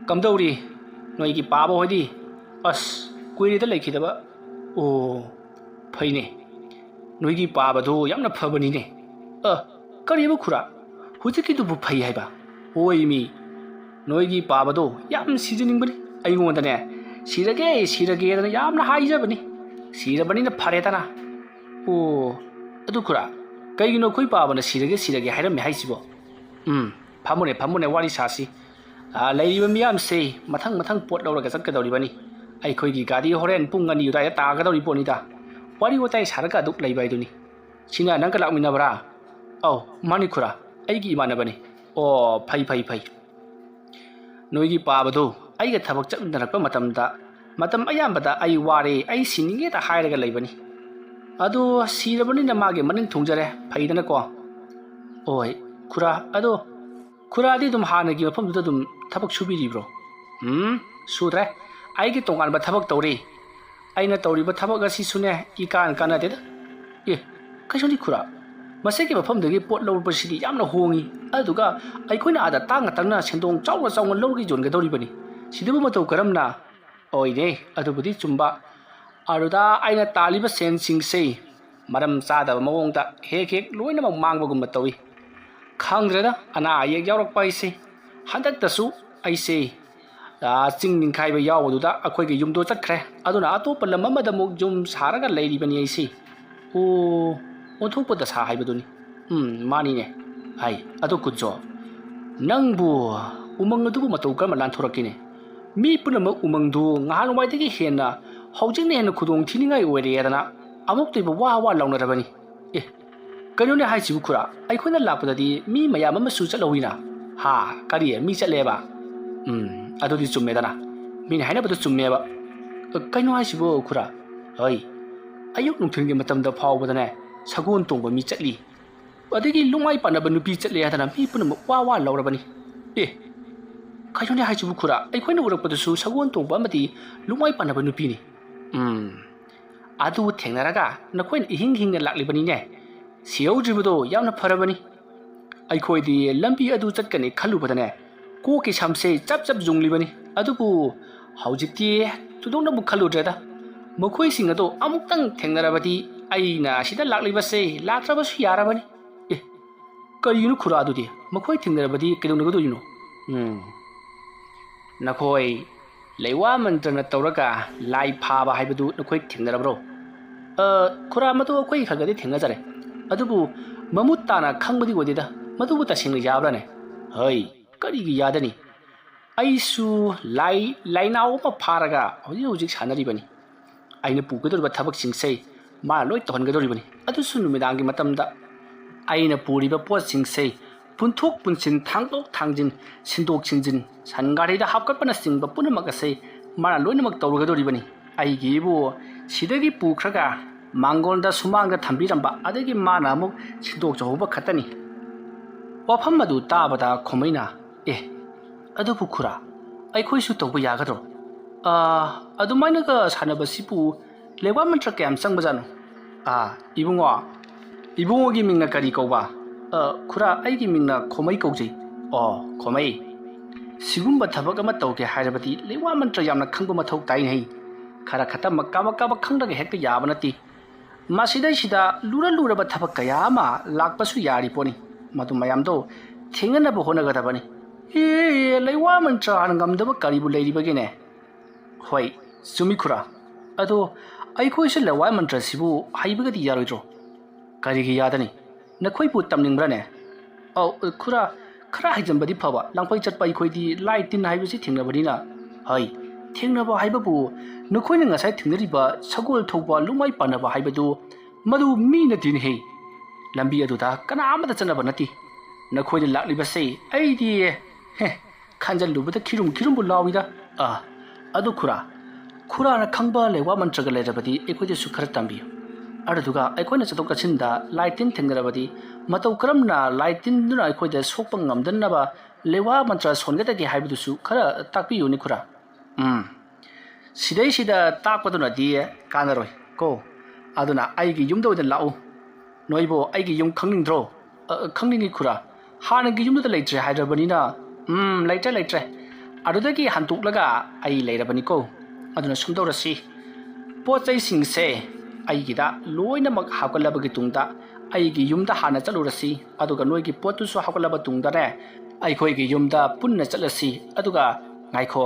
ꯀꯝꯗꯧꯔꯤ? ꯅꯣꯏꯒꯤ ꯄꯥꯕ ꯍꯣꯏꯗꯤ?" "ꯑꯁ, ꯀꯨꯏꯔꯦꯗ ꯂꯩꯈꯤꯗꯕ꯫" "ꯑꯣ, ꯐꯩꯅꯦ꯫ ꯅꯣꯏꯒꯤ ꯄꯥꯕꯗꯣ ꯌꯥꯝꯅ ꯐꯕꯅꯤꯅꯦ꯫" "ꯑ, ꯀꯔꯤꯕ ꯈꯨꯔꯥ? ꯍꯧꯖꯤꯛꯀꯤꯗꯨꯕꯨ ꯐꯩ ꯍꯥꯏꯕ?" "ꯍꯣꯏ ꯃꯤ, ꯅꯣꯏꯒꯤ ꯄꯥꯕꯗꯣ ꯌꯥꯝ ꯁꯤꯖꯅꯤꯡꯕꯅꯤ꯫ ꯑꯩꯉꯣꯟꯗꯅꯦ, "ꯁꯤꯔꯒꯦ, ꯁꯤꯔꯒꯦꯗꯅ ꯌꯥꯝꯅ ꯍꯥꯏꯖꯕꯅꯤ꯫ ꯁꯤꯔꯕꯅꯤꯅ ꯐꯔꯦꯗꯅ꯫ ꯑꯣ, ꯑꯗꯨ ꯈꯨꯔꯥ, ꯀꯩꯒꯤꯅꯣ ꯑꯩꯈꯣꯏ ꯄꯥꯕꯅ ꯁꯤꯔꯒꯦ, ꯁꯤꯔꯒꯦ ꯍꯥꯏꯔꯝꯃꯦ ꯍꯥꯏꯁꯤꯕꯣ?" "ꯎꯝ, ꯐꯝꯃꯨꯅꯦ, ꯐꯝꯃꯨꯅꯦ, ꯋꯥꯔꯤ ꯁꯥꯁꯤ꯫ ꯑꯥ, ꯂꯩꯔꯤꯕ ꯃꯤꯌꯥꯝꯁꯦ ꯃꯊꯪ ꯃꯊꯪ ꯄꯣꯠ ꯂꯧꯔꯒ ꯆꯠꯀꯗꯧꯔꯤꯕꯅꯤ꯫ ꯑꯩꯈꯣꯏꯒꯤ ꯒꯥꯔꯤ ꯍꯣꯔꯦꯟ ꯄꯨꯡ ꯑꯅꯤ ꯑꯗꯨꯋꯥꯏꯗ ꯇꯥꯒꯗꯧꯔꯤ ꯄꯣꯠꯅꯤꯗ꯫ ꯋꯥꯔꯤ ꯋꯥꯇꯥꯏ ꯁꯥꯔꯒ ꯑꯗꯨꯛ ꯂꯩꯕ ꯍꯥꯏꯗꯨꯅꯤ꯫ ꯁꯤꯅ ꯅꯪꯒ ꯂꯥꯛꯃꯤꯟꯅꯕ꯭ꯔꯥ?" "ꯑꯧ, ꯃꯥꯅꯤ ꯈꯨꯔꯥ, ꯑꯩꯒꯤ ꯏꯃꯥꯟꯅꯕꯅꯤ꯫" "ꯑꯣ, ꯐꯩ, ꯐꯩ, ꯐꯩ꯫ ꯅꯣꯏꯒꯤ ꯄꯥꯕꯗꯨ ꯑꯩꯒ ꯊꯕꯛ ꯆꯠꯃꯤꯟꯅꯔꯛꯄ ꯃꯇꯝꯗ, ꯃꯇꯝ ꯑꯌꯥꯝꯕꯗ ꯑꯩ ꯋꯥꯔꯦ, ꯑꯩ ꯁꯤꯅꯤꯡꯉꯦꯗ ꯍꯥꯏꯔꯒ ꯂꯩꯕꯅꯤ꯫ ꯑꯗꯨ ꯁꯤꯔꯕꯅꯤꯅ ꯃꯥꯒꯤ ꯃꯅꯤꯡ ꯊꯨꯡꯖꯔꯦ, ꯐꯩꯗꯅꯀꯣ?" "ꯍꯣꯏ, ꯈꯨꯔꯥ, ꯑꯗꯣ ꯈꯨꯔꯥꯗꯤ ꯑꯗꯨꯝ ꯍꯥꯟꯅꯒꯤ ꯃꯐꯝꯗꯨꯗ ꯑꯗꯨꯝ ꯊꯕꯛ ꯁꯨꯕꯤꯔꯤꯕ꯭ꯔꯣ?" "ꯎꯝ, ꯁꯨꯗ꯭ꯔꯦ꯫ ꯑꯩꯒꯤ ꯇꯣꯉꯥꯟꯕ ꯊꯕꯛ ꯇꯧꯔꯤ꯫ ꯑꯩꯅ ꯇꯧꯔꯤꯕ ꯊꯕꯛ ꯑꯁꯤꯁꯨꯅꯦ, ꯏꯀꯥꯟ ꯀꯥꯟꯅꯗꯦꯗ꯫ ꯑꯦ, ꯀꯩꯁꯨꯅꯤ ꯈꯨꯔꯥ, ꯃꯁꯤꯒꯤ ꯃꯐꯝꯗꯒꯤ ꯄꯣꯠ ꯂꯧꯕꯁꯤꯗꯤ ꯌꯥꯝꯅ ꯍꯣꯡꯉꯤ꯫ ꯑꯗꯨꯒ ꯑꯩꯈꯣꯏꯅ ꯑꯥꯗ ꯇꯥꯡꯅ ꯇꯥꯡꯅ ꯁꯦꯟꯗꯣꯡ ꯆꯥꯎꯅ ꯆꯥꯎꯅ ꯂꯧꯔꯒ ꯌꯣꯟꯒꯗꯧꯔꯤꯕꯅꯤ꯫ ꯁꯤꯗꯕꯨ ꯃꯇꯧ ꯀꯔꯝꯅ?" "ꯑꯣꯏꯔꯦ, ꯑꯗꯨꯕꯨꯗꯤ ꯆꯨꯝꯕ꯫ ꯑꯗꯨꯗ ꯑꯩꯅ ꯇꯥꯜꯂꯤꯕ ꯁꯦꯟꯁꯤꯡꯁꯦ ꯃꯔꯝ ꯆꯥꯗꯕ ꯃꯑꯣꯡꯗ ꯍꯦꯛ ꯍꯦꯛ ꯂꯣꯏꯅꯃꯛ ꯃꯥꯡꯕꯒꯨꯝꯕ ꯇꯧꯏ꯫ ꯈꯪꯗ꯭ꯔꯦꯗ, ꯑꯅꯥ ꯑꯌꯦꯛ ꯌꯥꯎꯔꯛꯄ ꯍꯥꯏꯁꯦ꯫ ꯍꯟꯗꯛꯇꯁꯨ ꯑꯩꯁꯦ, ꯑꯥ, ꯆꯤꯡ ꯅꯤꯡꯈꯥꯏꯕ ꯌꯥꯎꯕꯗꯨꯗ ꯑꯩꯈꯣꯏꯒꯤ ꯌꯨꯝꯗꯣ ꯆꯠꯈ꯭ꯔꯦ꯫ ꯑꯗꯨꯅ ꯑꯇꯣꯞꯄ ꯂꯝ ꯑꯃꯗ ꯑꯃꯨꯛ ꯌꯨꯝ ꯁꯥꯔꯒ ꯂꯩꯔꯤꯕꯅꯤ ꯑꯩꯁꯦ꯫" "ꯑꯣ, ꯑꯣꯟꯊꯣꯛꯄ ꯗꯁꯥ ꯍꯥꯏꯕꯗꯨꯅꯤ꯫ ꯎꯝ, ꯃꯥꯅꯤꯅꯦ꯫ ꯍꯥꯏ, ꯑꯗꯨ ꯀꯨꯠꯖꯣ, ꯅꯪꯕꯨ ꯎꯃꯪ ꯑꯗꯨꯕꯨ ꯃꯇꯧ ꯀꯔꯝꯅ ꯂꯥꯟꯊꯣꯔꯛꯀꯦꯅꯦ? ꯃꯤ ꯄꯨꯝꯅꯃꯛ ꯎꯃꯪꯗꯨ ꯉꯍꯥꯟꯋꯥꯏꯗꯒꯤ ꯍꯦꯟꯅ ꯍꯧꯖꯤꯛꯅ ꯍꯦꯟꯅ ꯈꯨꯗꯣꯡ ꯊꯤꯅꯤꯡꯉꯥꯏ ꯑꯣꯏꯔꯦꯗꯅ ꯑꯃꯨꯛꯇꯣꯏꯕ ꯋꯥ ꯋꯥ ꯂꯥꯎꯅꯔꯕꯅꯤ꯫" "ꯑꯦ, ꯀꯩꯅꯣꯅꯦ ꯍꯥꯏꯁꯤꯕꯨ ꯈꯨꯔꯥ? ꯑꯩꯈꯣꯏꯅ ꯂꯥꯛꯄꯗꯗꯤ ꯃꯤ ꯃꯌꯥꯝ ꯑꯃꯁꯨ ꯆꯠꯍꯧꯋꯤꯅ꯫" "ꯍꯥ? ꯀꯔꯤ? ꯃꯤ ꯆꯠꯂꯦꯕ?" "ꯎꯝ, ꯑꯗꯨꯗꯤ ꯆꯨꯝꯃꯦꯗꯅ꯫ ꯃꯤꯅ ꯍꯥꯏꯅꯕꯗꯣ ꯆꯨꯝꯃꯦꯕ꯫ ꯑ, ꯀꯩꯅꯣ ꯍꯥꯏꯁꯤꯕꯨ ꯈꯨꯔꯥ? ꯍꯣꯏ, ꯑꯌꯨꯛ ꯅꯨꯡꯊꯤꯜꯒꯤ ꯃꯇꯝꯗ ꯐꯥꯎꯕꯗꯅꯦ ꯁꯒꯣꯜ ꯇꯣꯡꯕ ꯃꯤ ꯆꯠꯂꯤ꯫ ꯑꯗꯒꯤ ꯂꯨꯡꯃꯥꯏ ꯄꯥꯟꯅꯕ ꯅꯨꯄꯤ ꯆꯠꯂꯦ ꯍꯥꯏꯗꯅ ꯃꯤ ꯄꯨꯝꯅꯃꯛ ꯋꯥ ꯋꯥ ꯂꯥꯎꯔꯕꯅꯤ꯫" "ꯑꯦ, ꯀꯩꯅꯣꯅꯦ ꯍꯥꯏꯁꯤꯕꯨ ꯈꯨꯔꯥ? ꯑꯩꯈꯣꯏꯅ ꯎꯔꯛꯄꯗꯁꯨ ꯁꯒꯣꯜ ꯇꯣꯡꯕ ꯑꯃꯗꯤ ꯂꯨꯡꯃꯥꯏ ꯄꯥꯟꯅꯕ ꯅꯨꯄꯤꯅꯤ꯫" "ꯎꯝ, ꯑꯗꯨ ꯊꯦꯡꯅꯔꯒ ꯅꯈꯣꯏꯅ ꯏꯍꯤꯡ ꯍꯤꯡꯅ ꯂꯥꯛꯂꯤꯕꯅꯤꯅꯦ꯫ ꯁꯤꯍꯧꯗ꯭ꯔꯤꯕꯗꯣ ꯌꯥꯝꯅ ꯐꯔꯕꯅꯤ꯫ ꯑꯩꯈꯣꯏꯗꯤ ꯂꯝꯕꯤ ꯑꯗꯨ ꯆꯠꯀꯅꯤ ꯈꯜꯂꯨꯕꯗꯅꯦ, ꯀꯣꯛꯀꯤ ꯁꯝꯁꯦ ꯆꯞ ꯆꯞ ꯌꯨꯡꯂꯤꯕꯅꯤ꯫ ꯑꯗꯨꯕꯨ ꯍꯧꯖꯤꯛꯇꯤ ꯊꯣꯏꯗꯣꯛꯅꯕꯨ ꯈꯜꯂꯨꯗ꯭ꯔꯦꯗ꯫ ꯃꯈꯣꯏꯁꯤꯡ ꯑꯗꯣ ꯑꯃꯨꯛꯇꯪ ꯊꯦꯡꯅꯔꯕꯗꯤ ꯑꯩꯅ ꯑꯁꯤꯗ ꯂꯥꯛꯂꯤꯕꯁꯦ ꯂꯥꯛꯇ꯭ꯔꯕꯁꯨ ꯌꯥꯔꯕꯅꯤ꯫" "ꯑꯦ, ꯀꯔꯤꯒꯤꯅꯣ ꯈꯨꯔꯥ ꯑꯗꯨꯗꯤ? ꯃꯈꯣꯏ ꯊꯦꯡꯅꯔꯕꯗꯤ ꯀꯩꯗꯧꯅꯒꯗꯣꯔꯤꯅꯣ?" "ꯎꯝ, ꯅꯈꯣꯏ ꯂꯩꯋꯥ ꯃꯟꯇ꯭ꯔꯅ ꯇꯧꯔꯒ ꯂꯥꯏ ꯐꯥꯕ ꯍꯥꯏꯕꯗꯨ ꯅꯈꯣꯏ ꯊꯦꯡꯅꯔꯕ꯭ꯔꯣ? ꯑ, ꯈꯨꯔꯥ, ꯃꯗꯨ ꯑꯩꯈꯣꯏ ꯈꯔ ꯈꯔꯗꯤ ꯊꯦꯡꯅꯖꯔꯦ꯫ ꯑꯗꯨꯕꯨ ꯃꯃꯨꯠ ꯇꯥꯅ ꯈꯪꯕꯗꯤ ꯑꯣꯏꯗꯦꯗ꯫ ꯃꯗꯨꯕꯨ ꯇꯁꯦꯡꯅ ꯌꯥꯕ꯭ꯔꯥꯅꯦ? ꯍꯩ, ꯀꯔꯤꯒꯤ ꯌꯥꯗꯅꯤ? ꯑꯩꯁꯨ ꯂꯥꯏ, ꯂꯥꯏꯅꯥꯎ ꯑꯃ ꯐꯥꯔꯒ ꯍꯧꯖꯤꯛ ꯍꯧꯖꯤꯛ ꯁꯥꯟꯅꯔꯤꯕꯅꯤ꯫ ꯑꯩꯅ ꯄꯨꯒꯗꯧꯔꯤꯕ ꯊꯕꯛꯁꯤꯡꯁꯦ ꯃꯥꯅ ꯂꯣꯏ ꯇꯧꯍꯟꯒꯗꯧꯔꯤꯕꯅꯤ꯫ ꯑꯗꯨꯁꯨ ꯅꯨꯃꯤꯗꯥꯡꯒꯤ ꯃꯇꯝꯗ꯫ ꯑꯩꯅ ꯄꯨꯔꯤꯕ ꯄꯣꯠꯁꯤꯡꯁꯦ ꯄꯨꯟꯊꯣꯛ ꯄꯨꯟꯁꯤꯟ, ꯊꯥꯡꯗꯣꯛ ꯊꯥꯡꯖꯤꯟ, ꯁꯤꯟꯗꯣꯛ ꯁꯤꯟꯖꯤꯟ, ꯁꯟ ꯒꯥꯔꯤꯗ ꯍꯥꯞꯀꯠꯄꯅꯆꯤꯡꯕ ꯄꯨꯝꯅꯃꯛ ꯑꯁꯦ ꯃꯥꯅ ꯂꯣꯏꯅꯃꯛ ꯇꯧꯔꯒꯗꯧꯔꯤꯕꯅꯤ꯫ ꯑꯩꯒꯤꯕꯨ ꯁꯤꯗꯒꯤ ꯄꯨꯈ꯭ꯔꯒ ꯃꯥꯡꯒꯣꯜꯗ ꯁꯨꯃꯥꯡꯗ ꯊꯝꯕꯤꯔꯝꯕ, ꯑꯗꯒꯤ ꯃꯥꯅ ꯑꯃꯨꯛ ꯁꯤꯟꯗꯣꯛꯆꯍꯧꯕ ꯈꯛꯇꯅꯤ꯫ ꯋꯥꯐꯝ ꯑꯗꯨ ꯇꯥꯕꯗ ꯈꯣꯃꯩꯅ, "ꯑꯦ, ꯑꯗꯨꯕꯨ ꯈꯨꯔꯥ, ꯑꯩꯈꯣꯏꯁꯨ ꯇꯧꯕ ꯌꯥꯒꯗ꯭ꯔꯣ? ꯑꯥ, ꯑꯗꯨꯃꯥꯏꯅꯒ ꯁꯥꯟꯅꯕꯁꯤꯕꯨ ꯂꯩꯋꯥ ꯃꯟꯇ꯭ꯔ ꯀꯌꯥꯝ ꯆꯪꯕꯖꯥꯠꯅꯣ?" "ꯑꯥ, ꯏꯕꯨꯡꯉꯣ, ꯏꯕꯨꯡꯉꯣꯒꯤ ꯃꯤꯡꯅ ꯀꯔꯤ ꯀꯧꯕ?" "ꯑ, ꯈꯨꯔꯥ, ꯑꯩꯒꯤ ꯃꯤꯡꯅ ꯈꯣꯃꯩ ꯀꯧꯖꯩ꯫" "ꯑꯣ, ꯈꯣꯃꯩ, ꯁꯤꯒꯨꯝꯕ ꯊꯕꯛ ꯑꯃ ꯇꯧꯒꯦ ꯍꯥꯏꯔꯕꯗꯤ ꯂꯩꯋꯥ ꯃꯟꯇ꯭ꯔ ꯌꯥꯝꯅ ꯈꯪꯕ ꯃꯊꯧ ꯇꯥꯏꯅꯦ꯫ ꯈꯔ ꯈꯛꯇꯃꯛ ꯀꯥꯕꯛ ꯀꯥꯕꯛ ꯈꯪꯂꯒ ꯍꯦꯛꯇ ꯌꯥꯕ ꯅꯠꯇꯦ꯫ ꯃꯁꯤꯗꯩꯁꯤꯗ ꯂꯨꯔ ꯂꯨꯔꯕ ꯊꯕꯛ ꯀꯌꯥ ꯑꯃ ꯂꯥꯛꯄꯁꯨ ꯌꯥꯔꯤ ꯄꯣꯠꯅꯤ꯫ ꯃꯗꯨ ꯃꯌꯥꯝꯗꯣ ꯊꯦꯡꯅꯅꯕ ꯍꯣꯠꯅꯒꯗꯕꯅꯤ꯫" "ꯑꯦ, ꯂꯩꯋꯥ ꯃꯟꯇ꯭ꯔ ꯍꯥꯟꯅ ꯉꯝꯗꯕ ꯀꯔꯤꯕꯨ ꯂꯩꯔꯤꯕꯒꯦꯅꯦ?" "ꯍꯣꯏ, ꯆꯨꯝꯃꯤ ꯈꯨꯔꯥ꯫ ꯑꯗꯣ ꯑꯩꯈꯣꯏꯁꯨ ꯂꯩꯋꯥ ꯃꯟꯇ꯭ꯔꯁꯤꯕꯨ ꯍꯩꯕꯒꯗꯤ ꯌꯥꯔꯣꯏꯗ꯭ꯔꯣ?" "ꯀꯔꯤꯒꯤ ꯌꯥꯗꯅꯤ? ꯅꯈꯣꯏꯕꯨ ꯇꯝꯅꯤꯡꯕ꯭ꯔꯥꯅꯦ?" "ꯑꯧ, ꯈꯨꯔꯥ, ꯈꯔ ꯍꯩꯖꯟꯕꯗꯤ ꯐꯕ, ꯂꯥꯡꯐꯩ ꯆꯠꯄ ꯑꯩꯈꯣꯏꯗꯤ ꯂꯥꯏ ꯇꯤꯟ ꯍꯥꯏꯕꯁꯤ ꯊꯦꯡꯅꯕꯅꯤꯅ꯫" "ꯍꯩ, ꯊꯦꯡꯅꯕ ꯍꯥꯏꯕꯕꯨ ꯅꯈꯣꯏꯅ ꯉꯁꯥꯏ ꯊꯦꯡꯅꯔꯤꯕ ꯁꯒꯣꯜ ꯊꯧꯕ ꯂꯨꯃꯥꯏ ꯄꯥꯟꯅꯕ ꯍꯥꯏꯕꯗꯨ, ꯃꯗꯨ ꯃꯤ ꯅꯠꯇꯦꯅꯦꯍꯦ꯫ ꯂꯝꯕꯤ ꯑꯗꯨꯗ ꯀꯅꯥ ꯑꯃꯠꯇ ꯆꯠꯅꯕ ꯅꯠꯇꯦ꯫ ꯅꯈꯣꯏꯅ ꯂꯥꯛꯂꯤꯕꯁꯦ ꯑꯩꯗꯤ, ꯍꯦ, ꯈꯟꯖꯜꯂꯨꯕꯗ ꯈꯤꯔꯨꯝ ꯈꯤꯔꯨꯝꯕꯨ ꯂꯥꯎꯏꯗ꯫ ꯑ, ꯑꯗꯨ ꯈꯨꯔꯥ, ꯈꯨꯔꯥꯅ ꯈꯪꯕ ꯂꯩꯋꯥ ꯃꯟꯇ꯭ꯔꯒ ꯂꯩꯔꯕꯗꯤ ꯑꯩꯈꯣꯏꯗꯁꯨ ꯈꯔ ꯇꯝꯕꯤꯌꯨ꯫ ꯑꯗꯨꯗꯨꯒ ꯑꯩꯈꯣꯏꯅ ꯆꯠꯊꯣꯛ ꯆꯠꯁꯤꯟꯗ ꯂꯥꯏ ꯇꯤꯟ ꯊꯦꯡꯅꯔꯕꯗꯤ ꯃꯇꯧ ꯀꯔꯝꯅ ꯂꯥꯏ ꯇꯤꯟꯗꯨꯅ ꯑꯩꯈꯣꯏꯗ ꯁꯣꯛꯄ ꯉꯝꯗꯅꯕ ꯂꯩꯋꯥ ꯃꯟꯇ꯭ꯔ ꯁꯣꯟꯒꯗꯒꯦ ꯍꯥꯏꯕꯗꯨꯁꯨ ꯈꯔ ꯇꯥꯛꯄꯤꯌꯨꯅꯦ ꯈꯨꯔꯥ꯫" "ꯎꯝ, ꯁꯤꯗꯩꯁꯤꯗ ꯇꯥꯛꯄꯗꯨꯅꯗꯤ ꯀꯥꯟꯅꯔꯣꯏ ꯀꯣ꯫ ꯑꯗꯨꯅ ꯑꯩꯒꯤ ꯌꯨꯝꯗ ꯑꯣꯏꯅ ꯂꯥꯛꯎ꯫ ꯅꯣꯏꯕꯨ ꯑꯩꯒꯤ ꯌꯨꯝ ꯈꯪꯅꯤꯡꯗ꯭ꯔꯣ?" "ꯑ, ꯈꯪꯅꯤꯡꯉꯤ ꯈꯨꯔꯥ꯫ ꯍꯥꯟꯅꯒꯤ ꯌꯨꯝꯗꯨꯗ ꯂꯩꯇ꯭ꯔꯦ ꯍꯥꯏꯔꯕꯅꯤꯅ꯫" "ꯎꯝ, ꯂꯩꯇ꯭ꯔꯦ, ꯂꯩꯇ꯭ꯔꯦ꯫ ꯑꯗꯨꯗꯒꯤ ꯍꯟꯗꯣꯛꯂꯒ ꯑꯩ ꯂꯩꯔꯕꯅꯤꯀꯣ꯫ ꯑꯗꯨꯅ ꯁꯨꯝ ꯇꯧꯔꯁꯤ, ꯄꯣꯠ ꯆꯩꯁꯤꯡꯁꯦ ꯑꯩꯒꯤꯗ ꯂꯣꯏꯅꯃꯛ ꯍꯥꯞꯀꯠꯂꯕꯒꯤ ꯇꯨꯡꯗ ꯑꯩꯒꯤ ꯌꯨꯝꯗ ꯍꯥꯟꯅ ꯆꯠꯂꯨꯔꯁꯤ꯫ ꯑꯗꯨꯒ ꯅꯣꯏꯒꯤ ꯄꯣꯠꯇꯨꯁꯨ ꯍꯥꯞꯀꯠꯂꯕ ꯇꯨꯡꯗꯅꯦ, ꯑꯩꯈꯣꯏꯒꯤ ꯌꯨꯝꯗ ꯄꯨꯟꯅ ꯆꯠꯂꯁꯤ꯫ ꯑꯗꯨꯒ ꯉꯥꯏꯈꯣ,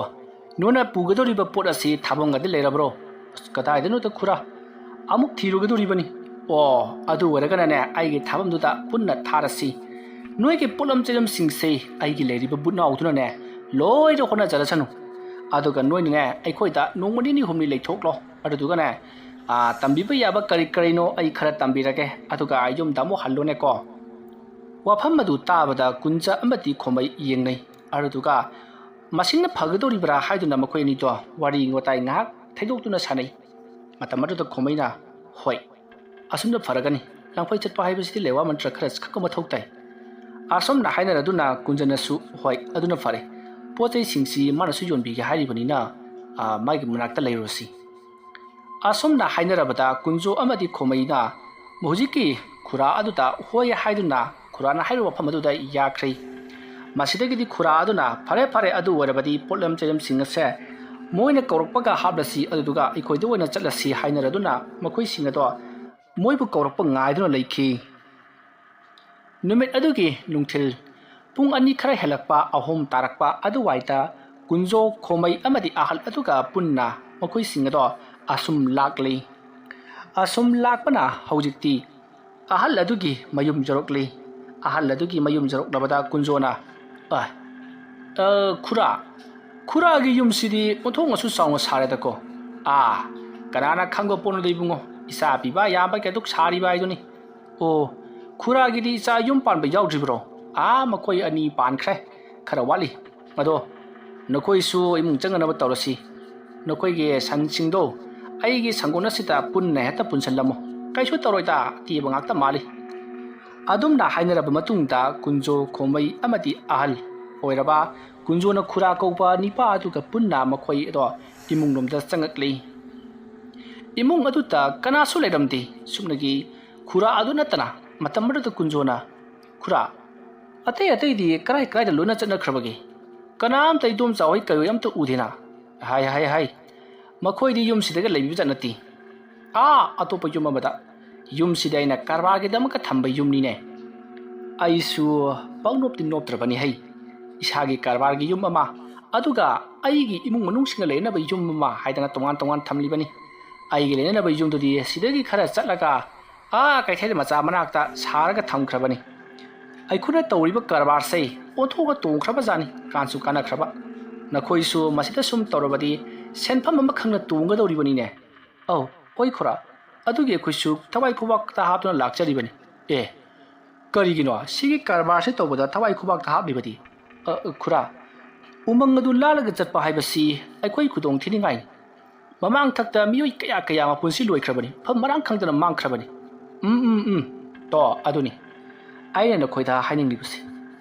ꯅꯣꯏꯅ ꯄꯨꯒꯗꯧꯔꯤꯕ ꯄꯣꯠ ꯑꯁꯤ ꯊꯥꯐꯝꯒꯗꯤ ꯂꯩꯔꯕ꯭ꯔꯣ? ꯑꯁ, ꯀꯗꯥꯏꯗꯅꯣꯗ ꯈꯨꯔꯥ, ꯑꯃꯨꯛ ꯊꯤꯔꯨꯒꯗꯧꯔꯤꯕꯅꯤ꯫ ꯑꯣ, ꯑꯗꯨ ꯑꯣꯏꯔꯒꯅꯅꯦ, ꯑꯩꯒꯤ ꯊꯥꯐꯝꯗꯨꯗ ꯄꯨꯟꯅ ꯊꯥꯔꯁꯤ꯫ ꯅꯣꯏꯒꯤ ꯄꯣꯠꯂꯝ ꯆꯩꯂꯝꯁꯤꯡꯁꯦ ꯑꯩꯒꯤ ꯂꯩꯔꯤꯕ ꯕꯨꯠꯅꯥꯎꯗꯨꯅꯅꯦ ꯂꯣꯏꯅ ꯍꯣꯠꯅꯖꯔꯁꯅꯨ꯫ ꯑꯗꯨꯒ ꯅꯣꯏꯅꯅꯦ ꯑꯩꯈꯣꯏꯗ ꯅꯣꯡꯃ ꯅꯤꯅꯤ ꯍꯨꯝꯅꯤ ꯂꯩꯊꯣꯛꯂꯣ꯫ ꯑꯗꯨꯗꯨꯒꯅꯦ, ꯑꯥ, ꯇꯝꯕꯤꯕ ꯌꯥꯕ ꯀꯔꯤ ꯀꯔꯤꯅꯣ ꯑꯩ ꯈꯔ ꯇꯝꯕꯤꯔꯒꯦ, ꯑꯗꯨꯒ ꯌꯨꯝꯗ ꯑꯃꯨꯛ ꯍꯜꯂꯣꯅꯦꯀꯣ꯫ ꯋꯥꯐꯝ ꯑꯗꯨ ꯇꯥꯕꯗ ꯀꯨꯟꯖ ꯑꯃꯗꯤ ꯈꯣꯃꯩ ꯌꯦꯡꯅꯩ꯫ ꯑꯗꯨꯗꯨꯒ ꯃꯁꯤꯅ ꯐꯒꯗꯧꯔꯤꯕ꯭ꯔꯥ ꯍꯥꯏꯗꯨꯅ ꯃꯈꯣꯏ ꯑꯅꯤꯗꯣ ꯋꯥꯔꯤ ꯋꯥꯇꯥꯏ ꯉꯥꯏꯍꯥꯛ ꯊꯩꯗꯣꯛꯇꯨꯅ ꯁꯥꯟꯅꯩ꯫ ꯃꯇꯝ ꯑꯗꯨꯗ ꯈꯣꯃꯩꯅ, "ꯍꯣꯏ, ꯑꯁꯨꯝꯅ ꯐꯔꯒꯅꯤ꯫ ꯂꯥꯡꯐꯩ ꯆꯠꯄ ꯍꯥꯏꯕꯁꯤꯗꯤ ꯂꯩꯋꯥ ꯃꯟꯇ꯭ꯔ ꯈꯔ ꯈꯛꯀ ꯃꯊꯧ ꯇꯥꯏ꯫ ꯑꯁꯨꯝꯅ ꯍꯥꯏꯅꯔꯗꯨꯅ ꯀꯨꯟꯖꯅꯁꯨ, ꯍꯣꯏ, ꯑꯗꯨꯅ ꯐꯔꯦ꯫ ꯄꯣꯠ ꯆꯩꯁꯤꯡꯁꯤ ꯃꯥꯅꯁꯨ ꯌꯣꯟꯕꯤꯒꯦ ꯍꯥꯏꯔꯤꯕꯅꯤꯅ, ꯑꯥ, ꯃꯥꯒꯤ ꯃꯅꯥꯛꯇ ꯂꯩꯔꯨꯔꯁꯤ"꯫ ꯑꯁꯨꯝꯅ ꯍꯥꯏꯅꯔꯕꯗ ꯀꯨꯟꯖꯣ ꯑꯃꯗꯤ ꯈꯣꯃꯩꯅ ꯍꯧꯖꯤꯛꯀꯤ ꯈꯨꯔꯥ ꯑꯗꯨꯗ ꯍꯣꯏ ꯍꯥꯏꯗꯨꯅ ꯈꯨꯔꯥꯅ ꯍꯥꯏꯔꯤꯕ ꯃꯐꯝ ꯑꯗꯨꯗ ꯌꯥꯈ꯭ꯔꯦ꯫ ꯃꯁꯤꯗꯒꯤꯗꯤ ꯈꯨꯔꯥ ꯑꯗꯨꯅ, "ꯐꯔꯦ, ꯐꯔꯦ, ꯑꯗꯨ ꯑꯣꯏꯔꯕꯗꯤ ꯄꯣꯠꯂꯝ ꯆꯩꯂꯝꯁꯤꯡ ꯑꯁꯦ ꯃꯣꯏꯅ ꯀꯧꯔꯛꯄꯒ ꯍꯥꯞꯂꯁꯤ, ꯑꯗꯨꯗꯨꯒ ꯑꯩꯈꯣꯏꯗ ꯑꯣꯏꯅ ꯆꯠꯂꯁꯤ" ꯍꯥꯏꯅꯔꯗꯨꯅ ꯃꯈꯣꯏꯁꯤꯡ ꯑꯗꯣ ꯃꯣꯏꯕꯨ ꯀꯧꯔꯛꯄ ꯉꯥꯏꯗꯨꯅ ꯂꯩꯈꯤ꯫ ꯅꯨꯃꯤꯠ ꯑꯗꯨꯒꯤ ꯅꯨꯡꯊꯤꯜ ꯄꯨꯡ ꯑꯅꯤ ꯈꯔ ꯍꯦꯜꯂꯛꯄ, ꯑꯍꯨꯝ ꯇꯥꯔꯛꯄ ꯑꯗꯨꯋꯥꯏꯗ ꯀꯨꯟꯖꯣ, ꯈꯣꯃꯩ ꯑꯃꯗꯤ ꯑꯍꯜ ꯑꯗꯨꯒ ꯄꯨꯟꯅ ꯃꯈꯣꯏꯁꯤꯡ ꯑꯗꯣ ꯑꯁꯨꯝ ꯂꯥꯛꯂꯤ꯫ ꯑꯁꯨꯝ ꯂꯥꯛꯄꯅ ꯍꯧꯖꯤꯛꯇꯤ ꯑꯍꯜ ꯑꯗꯨꯒꯤ ꯃꯌꯨꯝ ꯌꯧꯔꯛꯂꯤ꯫ ꯑꯍꯜ ꯑꯗꯨꯒꯤ ꯃꯌꯨꯝ ꯌꯧꯔꯛꯂꯕꯗ ꯀꯨꯟꯖꯣꯅ, "ꯑ, ꯑ, ꯈꯨꯔꯥ, ꯈꯨꯔꯥꯒꯤ ꯌꯨꯝꯁꯤꯗꯤ ꯑꯣꯟꯊꯣꯛꯅꯁꯨ ꯆꯥꯎꯅ ꯁꯥꯔꯦꯗꯀꯣ꯫ ꯑꯥ, ꯀꯅꯥꯅ ꯈꯪꯕ ꯄꯣꯠꯅꯣꯗ ꯏꯕꯨꯡꯉꯣ, ꯏꯆꯥ ꯄꯤꯕ ꯌꯥꯕ ꯀꯩꯗꯨꯛ ꯁꯥꯔꯤꯕ ꯍꯥꯏꯗꯨꯅꯤ꯫ ꯑꯣ, ꯈꯨꯔꯥꯒꯤꯗꯤ ꯏꯆꯥ ꯌꯨꯝ ꯄꯥꯟꯕ ꯌꯥꯎꯗ꯭ꯔꯤꯕ꯭ꯔꯣ?" "ꯑꯥ, ꯃꯈꯣꯏ ꯑꯅꯤ ꯄꯥꯟꯈ꯭ꯔꯦ, ꯈꯔ ꯋꯥꯠꯂꯤ꯫ ꯑꯗꯣ ꯅꯈꯣꯏꯁꯨ ꯏꯃꯨꯡ ꯆꯪꯅꯅꯕ ꯇꯧꯔꯁꯤ꯫ ꯅꯈꯣꯏꯒꯤ ꯁꯟꯁꯤꯡꯗꯣ ꯑꯩꯒꯤ ꯁꯪꯒꯣꯟ ꯑꯁꯤꯗ ꯄꯨꯟꯅ ꯍꯦꯛꯇ ꯄꯨꯟꯁꯤꯜꯂꯝꯃꯣ꯫ ꯀꯩꯁꯨ ꯇꯧꯔꯣꯏꯗ, ꯑꯇꯦꯕ ꯉꯥꯛꯇ ꯃꯥꯜꯂꯤ"꯫ ꯑꯗꯨꯝꯅ ꯍꯥꯏꯅꯔꯕ ꯃꯇꯨꯡꯗ ꯀꯨꯟꯖꯣ, ꯈꯣꯃꯩ ꯑꯃꯗꯤ ꯑꯍꯜ ꯑꯣꯏꯔꯕ ꯀꯨꯟꯖꯣꯅ ꯈꯨꯔꯥ ꯀꯧꯕ ꯅꯤꯄꯥ ꯑꯗꯨꯒ ꯄꯨꯟꯅ ꯃꯈꯣꯏ ꯑꯗꯣ ꯏꯃꯨꯡꯂꯣꯝꯗ ꯆꯪꯉꯛꯂꯤ꯫ ꯏꯃꯨꯡ ꯑꯗꯨꯗ ꯀꯅꯥꯁꯨ ꯂꯩꯔꯝꯗꯦ꯫ ꯁꯨꯞꯅꯒꯤ ꯈꯨꯔꯥ ꯑꯗꯨ ꯅꯠꯇꯅ꯫ ꯃꯇꯝ ꯑꯗꯨꯗ ꯀꯨꯟꯖꯣꯅ, "ꯈꯨꯔꯥ, ꯑꯇꯩ ꯑꯇꯩꯗꯤ ꯀꯔꯥꯏ ꯀꯔꯥꯏꯗ ꯂꯣꯏꯅ ꯆꯠꯅꯈ꯭ꯔꯕꯒꯦ? ꯀꯅꯥꯝꯇ ꯏꯗꯣꯝꯆꯥ ꯍꯣꯏ ꯀꯩꯍꯣꯏ ꯑꯝꯇ ꯎꯗꯦꯅ?" "ꯍꯥꯏ, ꯍꯥꯏ, ꯍꯥꯏ, ꯃꯈꯣꯏꯗꯤ ꯌꯨꯝꯁꯤꯗꯒ ꯂꯩꯕꯤꯕ ꯖꯥꯠ ꯅꯠꯇꯦ꯫ ꯑꯥ, ꯑꯇꯣꯞꯄ ꯌꯨꯝ ꯑꯃꯗ꯫ ꯌꯨꯝꯁꯤꯗꯤ ꯑꯩꯅ ꯀꯔꯕꯥꯔꯒꯤꯗꯃꯛꯇ ꯊꯝꯕ ꯌꯨꯝꯅꯤꯅꯦ꯫ ꯑꯩꯁꯨ ꯄꯪꯅꯣꯞꯇꯤ ꯅꯣꯞꯇ꯭ꯔꯕꯅꯤ ꯍꯩ꯫ ꯏꯁꯥꯒꯤ ꯀꯔꯕꯥꯔꯒꯤ ꯌꯨꯝ ꯑꯃ ꯑꯗꯨꯒ ꯑꯩꯒꯤ ꯏꯃꯨꯡ ꯃꯅꯨꯡꯁꯤꯡꯒ ꯂꯩꯅꯅꯕ ꯌꯨꯝ ꯑꯃ ꯍꯥꯏꯗꯅ ꯇꯣꯉꯥꯟ ꯇꯣꯉꯥꯟ ꯊꯝꯂꯤꯕꯅꯤ꯫ ꯑꯩꯒꯤ ꯂꯩꯅꯅꯕ ꯌꯨꯝꯗꯨꯗꯤ ꯁꯤꯗꯒꯤ ꯈꯔ ꯆꯠꯂꯒ ꯑꯥ ꯀꯩꯊꯦꯜ ꯃꯆꯥ ꯃꯅꯥꯛꯇ ꯁꯥꯔꯒ ꯊꯝꯈ꯭ꯔꯕꯅꯤ꯫ ꯑꯩꯈꯣꯏꯅ ꯇꯧꯔꯤꯕ ꯀꯔꯕꯥꯔꯁꯦ ꯑꯣꯟꯊꯣꯛꯅ ꯇꯣꯡꯈ꯭ꯔꯕ ꯖꯥꯠꯅꯤ, ꯀꯥꯟꯁꯨ ꯀꯥꯟꯅꯈ꯭ꯔꯕ꯫ ꯅꯈꯣꯏꯁꯨ ꯃꯁꯤꯗ ꯁꯨꯝ ꯇꯧꯔꯕꯗꯤ ꯁꯦꯟꯐꯝ ꯑꯃ ꯈꯪꯅ ꯇꯣꯡꯒꯗꯧꯔꯤꯕꯅꯤꯅꯦ꯫ ꯑꯧ, ꯍꯣꯏ ꯈꯨꯔꯥ, ꯑꯗꯨꯒꯤ ꯑꯩꯈꯣꯏꯁꯨ ꯊꯋꯥꯏ ꯈꯨꯕꯥꯛꯇ ꯍꯥꯞꯇꯨꯅ ꯂꯥꯛꯆꯔꯤꯕꯅꯤ꯫ ꯑꯦ, ꯀꯔꯤꯒꯤꯅꯣ ꯁꯤꯒꯤ ꯀꯔꯕꯥꯔꯁꯤ ꯇꯧꯕꯗ ꯊꯋꯥꯏ ꯈꯨꯕꯥꯛꯇ ꯍꯥꯞꯂꯤꯕꯗꯤ? ꯑ, ꯈꯨꯔꯥ, ꯎꯃꯪ ꯑꯗꯨ ꯂꯥꯜꯂꯒ ꯆꯠꯄ ꯍꯥꯏꯕꯁꯤ ꯑꯩꯈꯣꯏ ꯈꯨꯗꯣꯡ ꯊꯤꯅꯤꯡꯉꯥꯏꯅꯤ꯫ ꯃꯃꯥꯡ ꯊꯛꯇ ꯃꯤꯑꯣꯏ ꯀꯌꯥ ꯀꯌꯥ ꯃꯄꯨꯟꯁꯤ ꯂꯣꯏꯈ꯭ꯔꯕꯅꯤ, ꯃꯐꯝ ꯃꯔꯥꯡ ꯈꯪꯗꯅ ꯃꯥꯡꯈ꯭ꯔꯕꯅꯤ꯫ ꯎꯝ, ꯎꯝ, ꯎꯝ, ꯇꯣ, ꯑꯗꯨꯅꯤ꯫ ꯑꯩꯅ ꯅꯈꯣꯏꯗ ꯍꯥꯏꯅꯤꯡꯂꯤꯕꯁꯤ,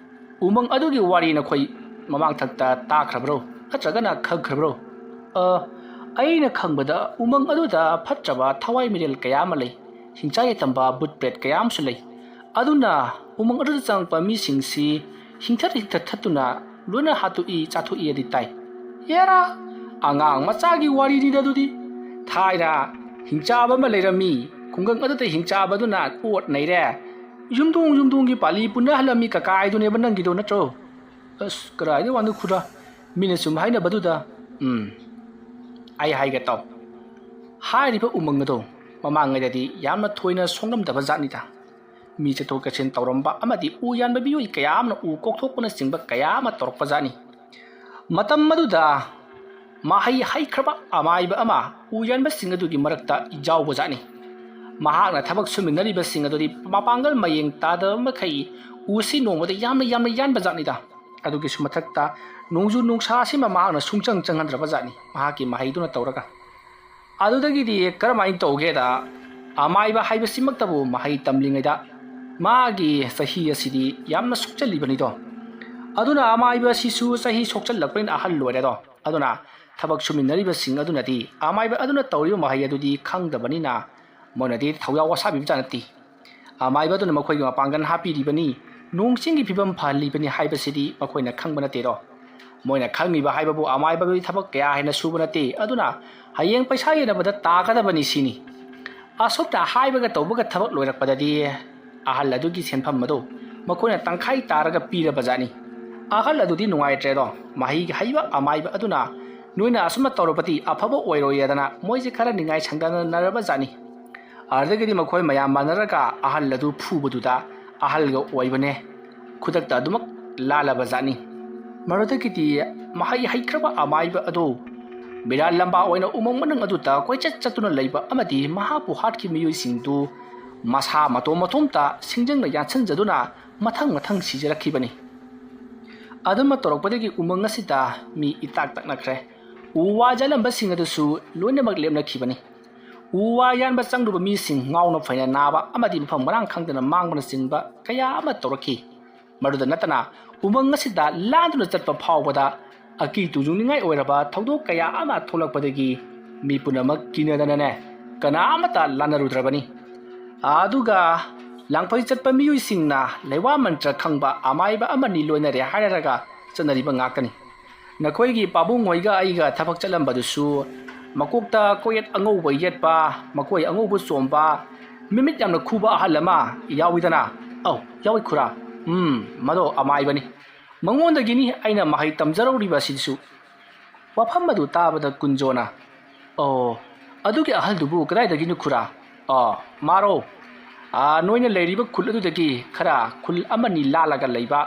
ꯎꯃꯪ ꯑꯗꯨꯒꯤ ꯋꯥꯔꯤ ꯅꯈꯣꯏ ꯃꯃꯥꯡ ꯊꯛꯇ ꯇꯥꯈ꯭ꯔꯕ꯭ꯔꯣ? ꯅꯠꯇ꯭ꯔꯒꯅ ꯈꯪꯈ꯭ꯔꯕ꯭ꯔꯣ? ꯑ, ꯑꯩꯅ ꯈꯪꯕꯗ ꯎꯃꯪ ꯑꯗꯨꯗ ꯐꯠꯇ꯭ꯔꯕ ꯊꯋꯥꯏ ꯃꯤꯔꯦꯜ ꯀꯌꯥ ꯑꯃ ꯂꯩ, ꯍꯤꯡꯆꯥ ꯌꯥꯏꯇꯝꯕ ꯕꯨꯠ ꯄ꯭ꯔꯦꯠ ꯀꯌꯥ ꯑꯃꯁꯨ ꯂꯩ꯫ ꯑꯗꯨꯅ ꯎꯃꯪ ꯑꯗꯨꯗ ꯆꯪꯉꯛꯄ ꯃꯤꯁꯤꯡꯁꯤ ꯍꯤꯡꯊꯠ ꯍꯤꯡꯊꯠ ꯊꯠꯇꯨꯅ ꯂꯣꯏꯅ ꯍꯥꯠꯇꯣꯛꯏ, ꯆꯥꯊꯣꯛꯏ ꯑꯗꯤ ꯇꯥꯏ꯫ ꯍꯦꯔꯥ, ꯑꯉꯥꯡ ꯃꯆꯥꯒꯤ ꯋꯥꯔꯤꯅꯤꯗ ꯑꯗꯨꯗꯤ꯫ ꯊꯥꯏꯅ ꯍꯤꯡꯆꯥꯕ ꯑꯃ ꯂꯩꯔꯝꯃꯤ, ꯈꯨꯡꯒꯪ ꯑꯗꯨꯗ ꯍꯤꯡꯆꯥꯕꯗꯨꯅ ꯑꯣꯠ ꯅꯩꯔꯦ꯫ ꯌꯨꯝꯊꯣꯡ ꯌꯨꯝꯊꯣꯡꯒꯤ ꯄꯥꯜꯂꯤ ꯄꯨꯅꯍꯜꯂꯝꯃꯤ ꯀꯀꯥ ꯍꯥꯏꯗꯨꯅꯦꯕ ꯅꯪꯒꯤꯗꯣ ꯅꯠꯇ꯭ꯔꯣ? ꯑꯁ, ꯀꯗꯥꯏꯗꯩ ꯋꯥꯅꯣ ꯈꯨꯔꯥ? ꯃꯤꯅ ꯁꯨꯝ ꯍꯥꯏꯅꯕꯗꯨꯗ, ꯎꯝ, ꯑꯩ ꯍꯥꯏꯒꯦ ꯇꯥꯎ꯫ ꯍꯥꯏꯔꯤꯕ ꯎꯃꯪ ꯑꯗꯣ ꯃꯃꯥꯡꯉꯩꯗꯗꯤ ꯌꯥꯝꯅ ꯊꯣꯏꯅ ꯁꯣꯛꯂꯝꯗꯕ ꯖꯥꯠꯅꯤꯗ꯫ ꯃꯤ ꯆꯠꯊꯣꯛ ꯆꯠꯁꯤꯟ ꯇꯧꯔꯝꯕ ꯑꯃꯗꯤ ꯎ ꯌꯥꯟꯕ ꯃꯤꯑꯣꯏ ꯀꯌꯥ ꯑꯃꯅ ꯎ ꯀꯣꯛꯊꯣꯛꯄꯅꯆꯤꯡꯕ ꯀꯌꯥ ꯑꯃ ꯇꯧꯔꯛꯄ ꯖꯥꯠꯅꯤ꯫ ꯃꯇꯝ ꯑꯗꯨꯗ ꯃꯍꯩ ꯍꯩꯈ꯭ꯔꯕ ꯑꯃꯥꯏꯕ ꯑꯃ ꯎ ꯌꯥꯟꯕꯁꯤꯡ ꯑꯗꯨꯒꯤ ꯃꯔꯛꯇ ꯌꯥꯎꯕ ꯖꯥꯠꯅꯤ꯫ ꯃꯍꯥꯛꯅ ꯊꯕꯛ ꯁꯨꯃꯤꯟꯅꯔꯤꯕꯁꯤꯡ ꯑꯗꯨꯗꯤ ꯃꯄꯥꯡꯒꯜ ꯃꯌꯦꯡ ꯇꯥꯗꯕ ꯃꯈꯩ ꯎꯁꯤ ꯅꯣꯡꯃꯗ ꯌꯥꯝꯅ ꯌꯥꯝꯅ ꯌꯥꯟꯕ ꯖꯥꯠꯅꯤꯗ꯫ ꯑꯗꯨꯒꯤꯁꯨ ꯃꯊꯛꯇ ꯅꯣꯡꯖꯨ ꯅꯨꯡꯁꯥ ꯑꯁꯤꯃ ꯃꯍꯥꯛꯅ ꯁꯨꯡꯆꯪ ꯆꯪꯍꯟꯗ꯭ꯔꯕ ꯖꯥꯠꯅꯤ, ꯃꯍꯥꯛꯀꯤ ꯃꯍꯩꯗꯨꯅ ꯇꯧꯔꯒ꯫ ꯑꯗꯨꯗꯒꯤꯗꯤ ꯀꯔꯝꯍꯥꯏꯅ ꯇꯧꯒꯦꯗ, ꯑꯃꯥꯏꯕ ꯍꯥꯏꯕꯁꯤꯃꯛꯇꯕꯨ ꯃꯍꯩ ꯇꯝꯂꯤꯉꯩꯗ ꯃꯥꯒꯤ ꯆꯍꯤ ꯑꯁꯤꯗꯤ ꯌꯥꯝꯅ ꯁꯣꯛꯆꯜꯂꯤꯕꯅꯤꯗꯣ꯫ ꯑꯗꯨꯅ ꯑꯃꯥꯏꯕ ꯑꯁꯤꯁꯨ ꯆꯍꯤ ꯁꯣꯛꯆꯜꯂꯛꯄꯅꯤꯅ ꯑꯍꯜ ꯑꯣꯏꯔꯦꯗꯣ꯫ ꯑꯗꯨꯅ ꯊꯕꯛ ꯁꯨꯃꯤꯟꯅꯔꯤꯕꯁꯤꯡ ꯑꯗꯨꯅꯗꯤ ꯑꯃꯥꯏꯕ ꯑꯗꯨꯅ ꯇꯧꯔꯤꯕ ꯃꯍꯩ ꯑꯗꯨꯗꯤ ꯈꯪꯗꯕꯅꯤꯅ ꯃꯣꯏꯅꯗꯤ ꯊꯧꯌꯥꯎ ꯑꯁꯥꯕꯤꯕ ꯖꯥꯠ ꯅꯠꯇꯦ꯫ ꯑꯃꯥꯏꯕ ꯑꯗꯨꯅ ꯃꯈꯣꯏꯒꯤ ꯃꯄꯥꯡꯒꯜ ꯍꯥꯞꯄꯤꯔꯤꯕꯅꯤ, ꯅꯣꯡ ꯆꯤꯡꯒꯤ ꯐꯤꯕꯝ ꯐꯍꯜꯂꯤꯕꯅꯤ ꯍꯥꯏꯕꯁꯤꯗꯤ ꯃꯈꯣꯏꯅ ꯈꯪꯕ ꯅꯠꯇꯦꯗꯣ꯫ ꯃꯣꯏꯅ ꯈꯪꯂꯤꯕ ꯍꯥꯏꯕꯕꯨ ꯑꯃꯥꯏꯕꯒꯤ ꯊꯕꯛ ꯀꯌꯥ ꯍꯦꯟꯅ ꯁꯨꯕ ꯅꯠꯇꯦ, ꯑꯗꯨꯅ ꯍꯌꯦꯡ ꯄꯩꯁꯥ ꯌꯦꯟꯅꯕꯗ ꯇꯥꯒꯗꯕꯅꯤ ꯁꯤꯅꯤ꯫ ꯑꯁꯨꯝꯅ ꯍꯥꯏꯕꯒ ꯇꯧꯕꯒ ꯊꯕꯛ ꯂꯣꯏꯔꯛꯄꯗꯗꯤ ꯑꯍꯜ ꯑꯗꯨꯒꯤ ꯁꯦꯟꯐꯝ ꯑꯗꯨ ꯃꯈꯣꯏꯅ ꯇꯪꯈꯥꯏ ꯇꯥꯔꯒ ꯄꯤꯔꯕ ꯖꯥꯠꯅꯤ꯫ ꯑꯍꯜ ꯑꯗꯨꯗꯤ ꯅꯨꯡꯉꯥꯏꯇ꯭ꯔꯦꯗꯣ꯫ ꯃꯍꯩ ꯍꯩꯕ ꯑꯃꯥꯏꯕ ꯑꯗꯨꯅ ꯅꯣꯏꯅ ꯑꯁꯨꯝꯅ ꯇꯧꯔꯕꯗꯤ ꯑꯐꯕ ꯑꯣꯏꯔꯣꯏꯌꯦꯗꯅ ꯃꯣꯏꯁꯦ ꯈꯔ ꯅꯤꯡꯉꯥꯏ ꯁꯪꯗꯅꯔꯕ ꯖꯥꯠꯅꯤ꯫ ꯑꯗꯨꯗꯒꯤꯗꯤ ꯃꯈꯣꯏ ꯃꯌꯥꯝ ꯃꯥꯟꯅꯔꯒ ꯑꯍꯜ ꯑꯗꯨ ꯐꯨꯕꯗꯨꯗ ꯑꯍꯜꯒ ꯑꯣꯏꯕꯅꯦ ꯈꯨꯗꯛꯇ ꯑꯗꯨꯃꯛ ꯂꯥꯜꯂꯕ ꯖꯥꯠꯅꯤ꯫ ꯃꯗꯨꯗꯒꯤꯗꯤ ꯃꯍꯩ ꯍꯩꯈ꯭ꯔꯕ ꯑꯃꯥꯏꯕ ꯑꯗꯨ ꯃꯤꯔꯥꯜ ꯂꯝꯕꯥ ꯑꯣꯏꯅ ꯎꯃꯪ ꯃꯅꯨꯡ ꯑꯗꯨꯗ ꯀꯣꯏꯆꯠ ꯆꯠꯇꯨꯅ ꯂꯩꯕ ꯑꯃꯗꯤ ꯃꯍꯥꯛꯄꯨ ꯍꯥꯠꯈꯤꯕ ꯃꯤꯑꯣꯏꯁꯤꯡꯗꯨ ꯃꯁꯥ ꯃꯇꯣꯝ ꯃꯇꯣꯝꯇ ꯁꯤꯡꯖꯪꯅ ꯌꯥꯟꯁꯤꯟꯖꯗꯨꯅ ꯃꯊꯪ ꯃꯊꯪ ꯁꯤꯖꯔꯛꯈꯤꯕꯅꯤ꯫ ꯑꯗꯨꯝꯅ ꯇꯧꯔꯛꯄꯗꯒꯤ ꯎꯃꯪ ꯑꯁꯤꯗ ꯃꯤ ꯏꯇꯥꯛ ꯇꯛꯅꯈ꯭ꯔꯦ꯫ ꯎ ꯋꯥ ꯌꯥꯜꯂꯝꯕꯁꯤꯡ ꯑꯗꯨꯁꯨ ꯂꯣꯏꯅꯃꯛ ꯂꯦꯞꯅꯈꯤꯕꯅꯤ꯫ ꯎ ꯋꯥ ꯌꯥꯟꯕ ꯆꯪꯂꯨꯕ ꯃꯤꯁꯤꯡ ꯉꯥꯎꯅ ꯐꯩꯅ ꯅꯥꯕ ꯑꯃꯗꯤ ꯃꯐꯝ ꯃꯔꯥꯡ ꯈꯪꯗꯅ ꯃꯥꯡꯕꯅꯆꯤꯡꯕ ꯀꯌꯥ ꯑꯃ ꯇꯧꯔꯛꯈꯤ꯫ ꯃꯗꯨꯗ ꯅꯠꯇꯅ ꯎꯃꯪ ꯑꯁꯤꯗ ꯂꯥꯟꯗꯨꯅ ꯆꯠꯄ ꯐꯥꯎꯕꯗ ꯑꯀꯤ ꯇꯨꯖꯨꯡꯅꯤꯡꯉꯥꯏ ꯑꯣꯏꯔꯕ ꯊꯧꯗꯣꯛ ꯀꯌꯥ ꯑꯃ ꯊꯣꯛꯂꯛꯄꯗꯒꯤ ꯃꯤ ꯄꯨꯝꯅꯃꯛ ꯀꯤꯅꯗꯅꯅꯦ ꯀꯅꯥ ꯑꯃꯠꯇ ꯂꯥꯟꯅꯔꯨꯗ꯭ꯔꯕꯅꯤ꯫ ꯑꯗꯨꯒ ꯂꯥꯡꯐꯩ ꯆꯠꯄ ꯃꯤꯑꯣꯏꯁꯤꯡꯅ ꯂꯩꯋꯥ ꯃꯟꯇ꯭ꯔ ꯈꯪꯕ ꯑꯃꯥꯏꯕ ꯑꯃꯅꯤ ꯂꯣꯏꯅꯔꯦ ꯍꯥꯏꯔꯒ ꯆꯠꯅꯔꯤꯕ ꯉꯥꯛꯇꯅꯤ꯫ ꯅꯈꯣꯏꯒꯤ ꯄꯥꯕꯨꯡ ꯍꯣꯏꯒ ꯑꯩꯒ ꯊꯕꯛ ꯆꯠꯂꯝꯕꯗꯨꯁꯨ ꯃꯀꯣꯛꯇ ꯀꯣꯌꯦꯠ ꯑꯉꯧꯕ ꯌꯦꯠꯄ, ꯃꯀꯣꯏ ꯑꯉꯧꯕ ꯆꯣꯝꯕ, ꯃꯃꯤꯠ ꯌꯥꯝꯅ ꯈꯨꯕ ꯑꯍꯜ ꯑꯃ ꯌꯥꯎꯏꯗꯅ? ꯑꯧ, ꯌꯥꯎꯏ ꯈꯨꯔꯥ꯫ ꯎꯝ, ꯃꯗꯣ ꯑꯃꯥꯏꯕꯅꯤ꯫ ꯃꯉꯣꯟꯗꯒꯤꯅꯤ ꯑꯩꯅ ꯃꯍꯩ ꯇꯝꯖꯔꯧꯔꯤꯕ ꯑꯁꯤꯁꯨ꯫ ꯋꯥꯐꯝ ꯑꯗꯨ ꯇꯥꯕꯗ ꯀꯨꯟꯖꯣꯅ, "ꯑꯣ, ꯑꯗꯨꯒꯤ ꯑꯍꯜꯗꯨꯕꯨ ꯀꯗꯥꯏꯗꯒꯤꯅꯣ ꯈꯨꯔꯥ?" "ꯑꯣ, ꯃꯥꯔꯣ? ꯑꯥ, ꯅꯣꯏꯅ ꯂꯩꯔꯤꯕ ꯈꯨꯜ ꯑꯗꯨꯗꯒꯤ ꯈꯔ ꯈꯨꯜ ꯑꯃꯅꯤ ꯂꯥꯜꯂꯒ ꯂꯩꯕ,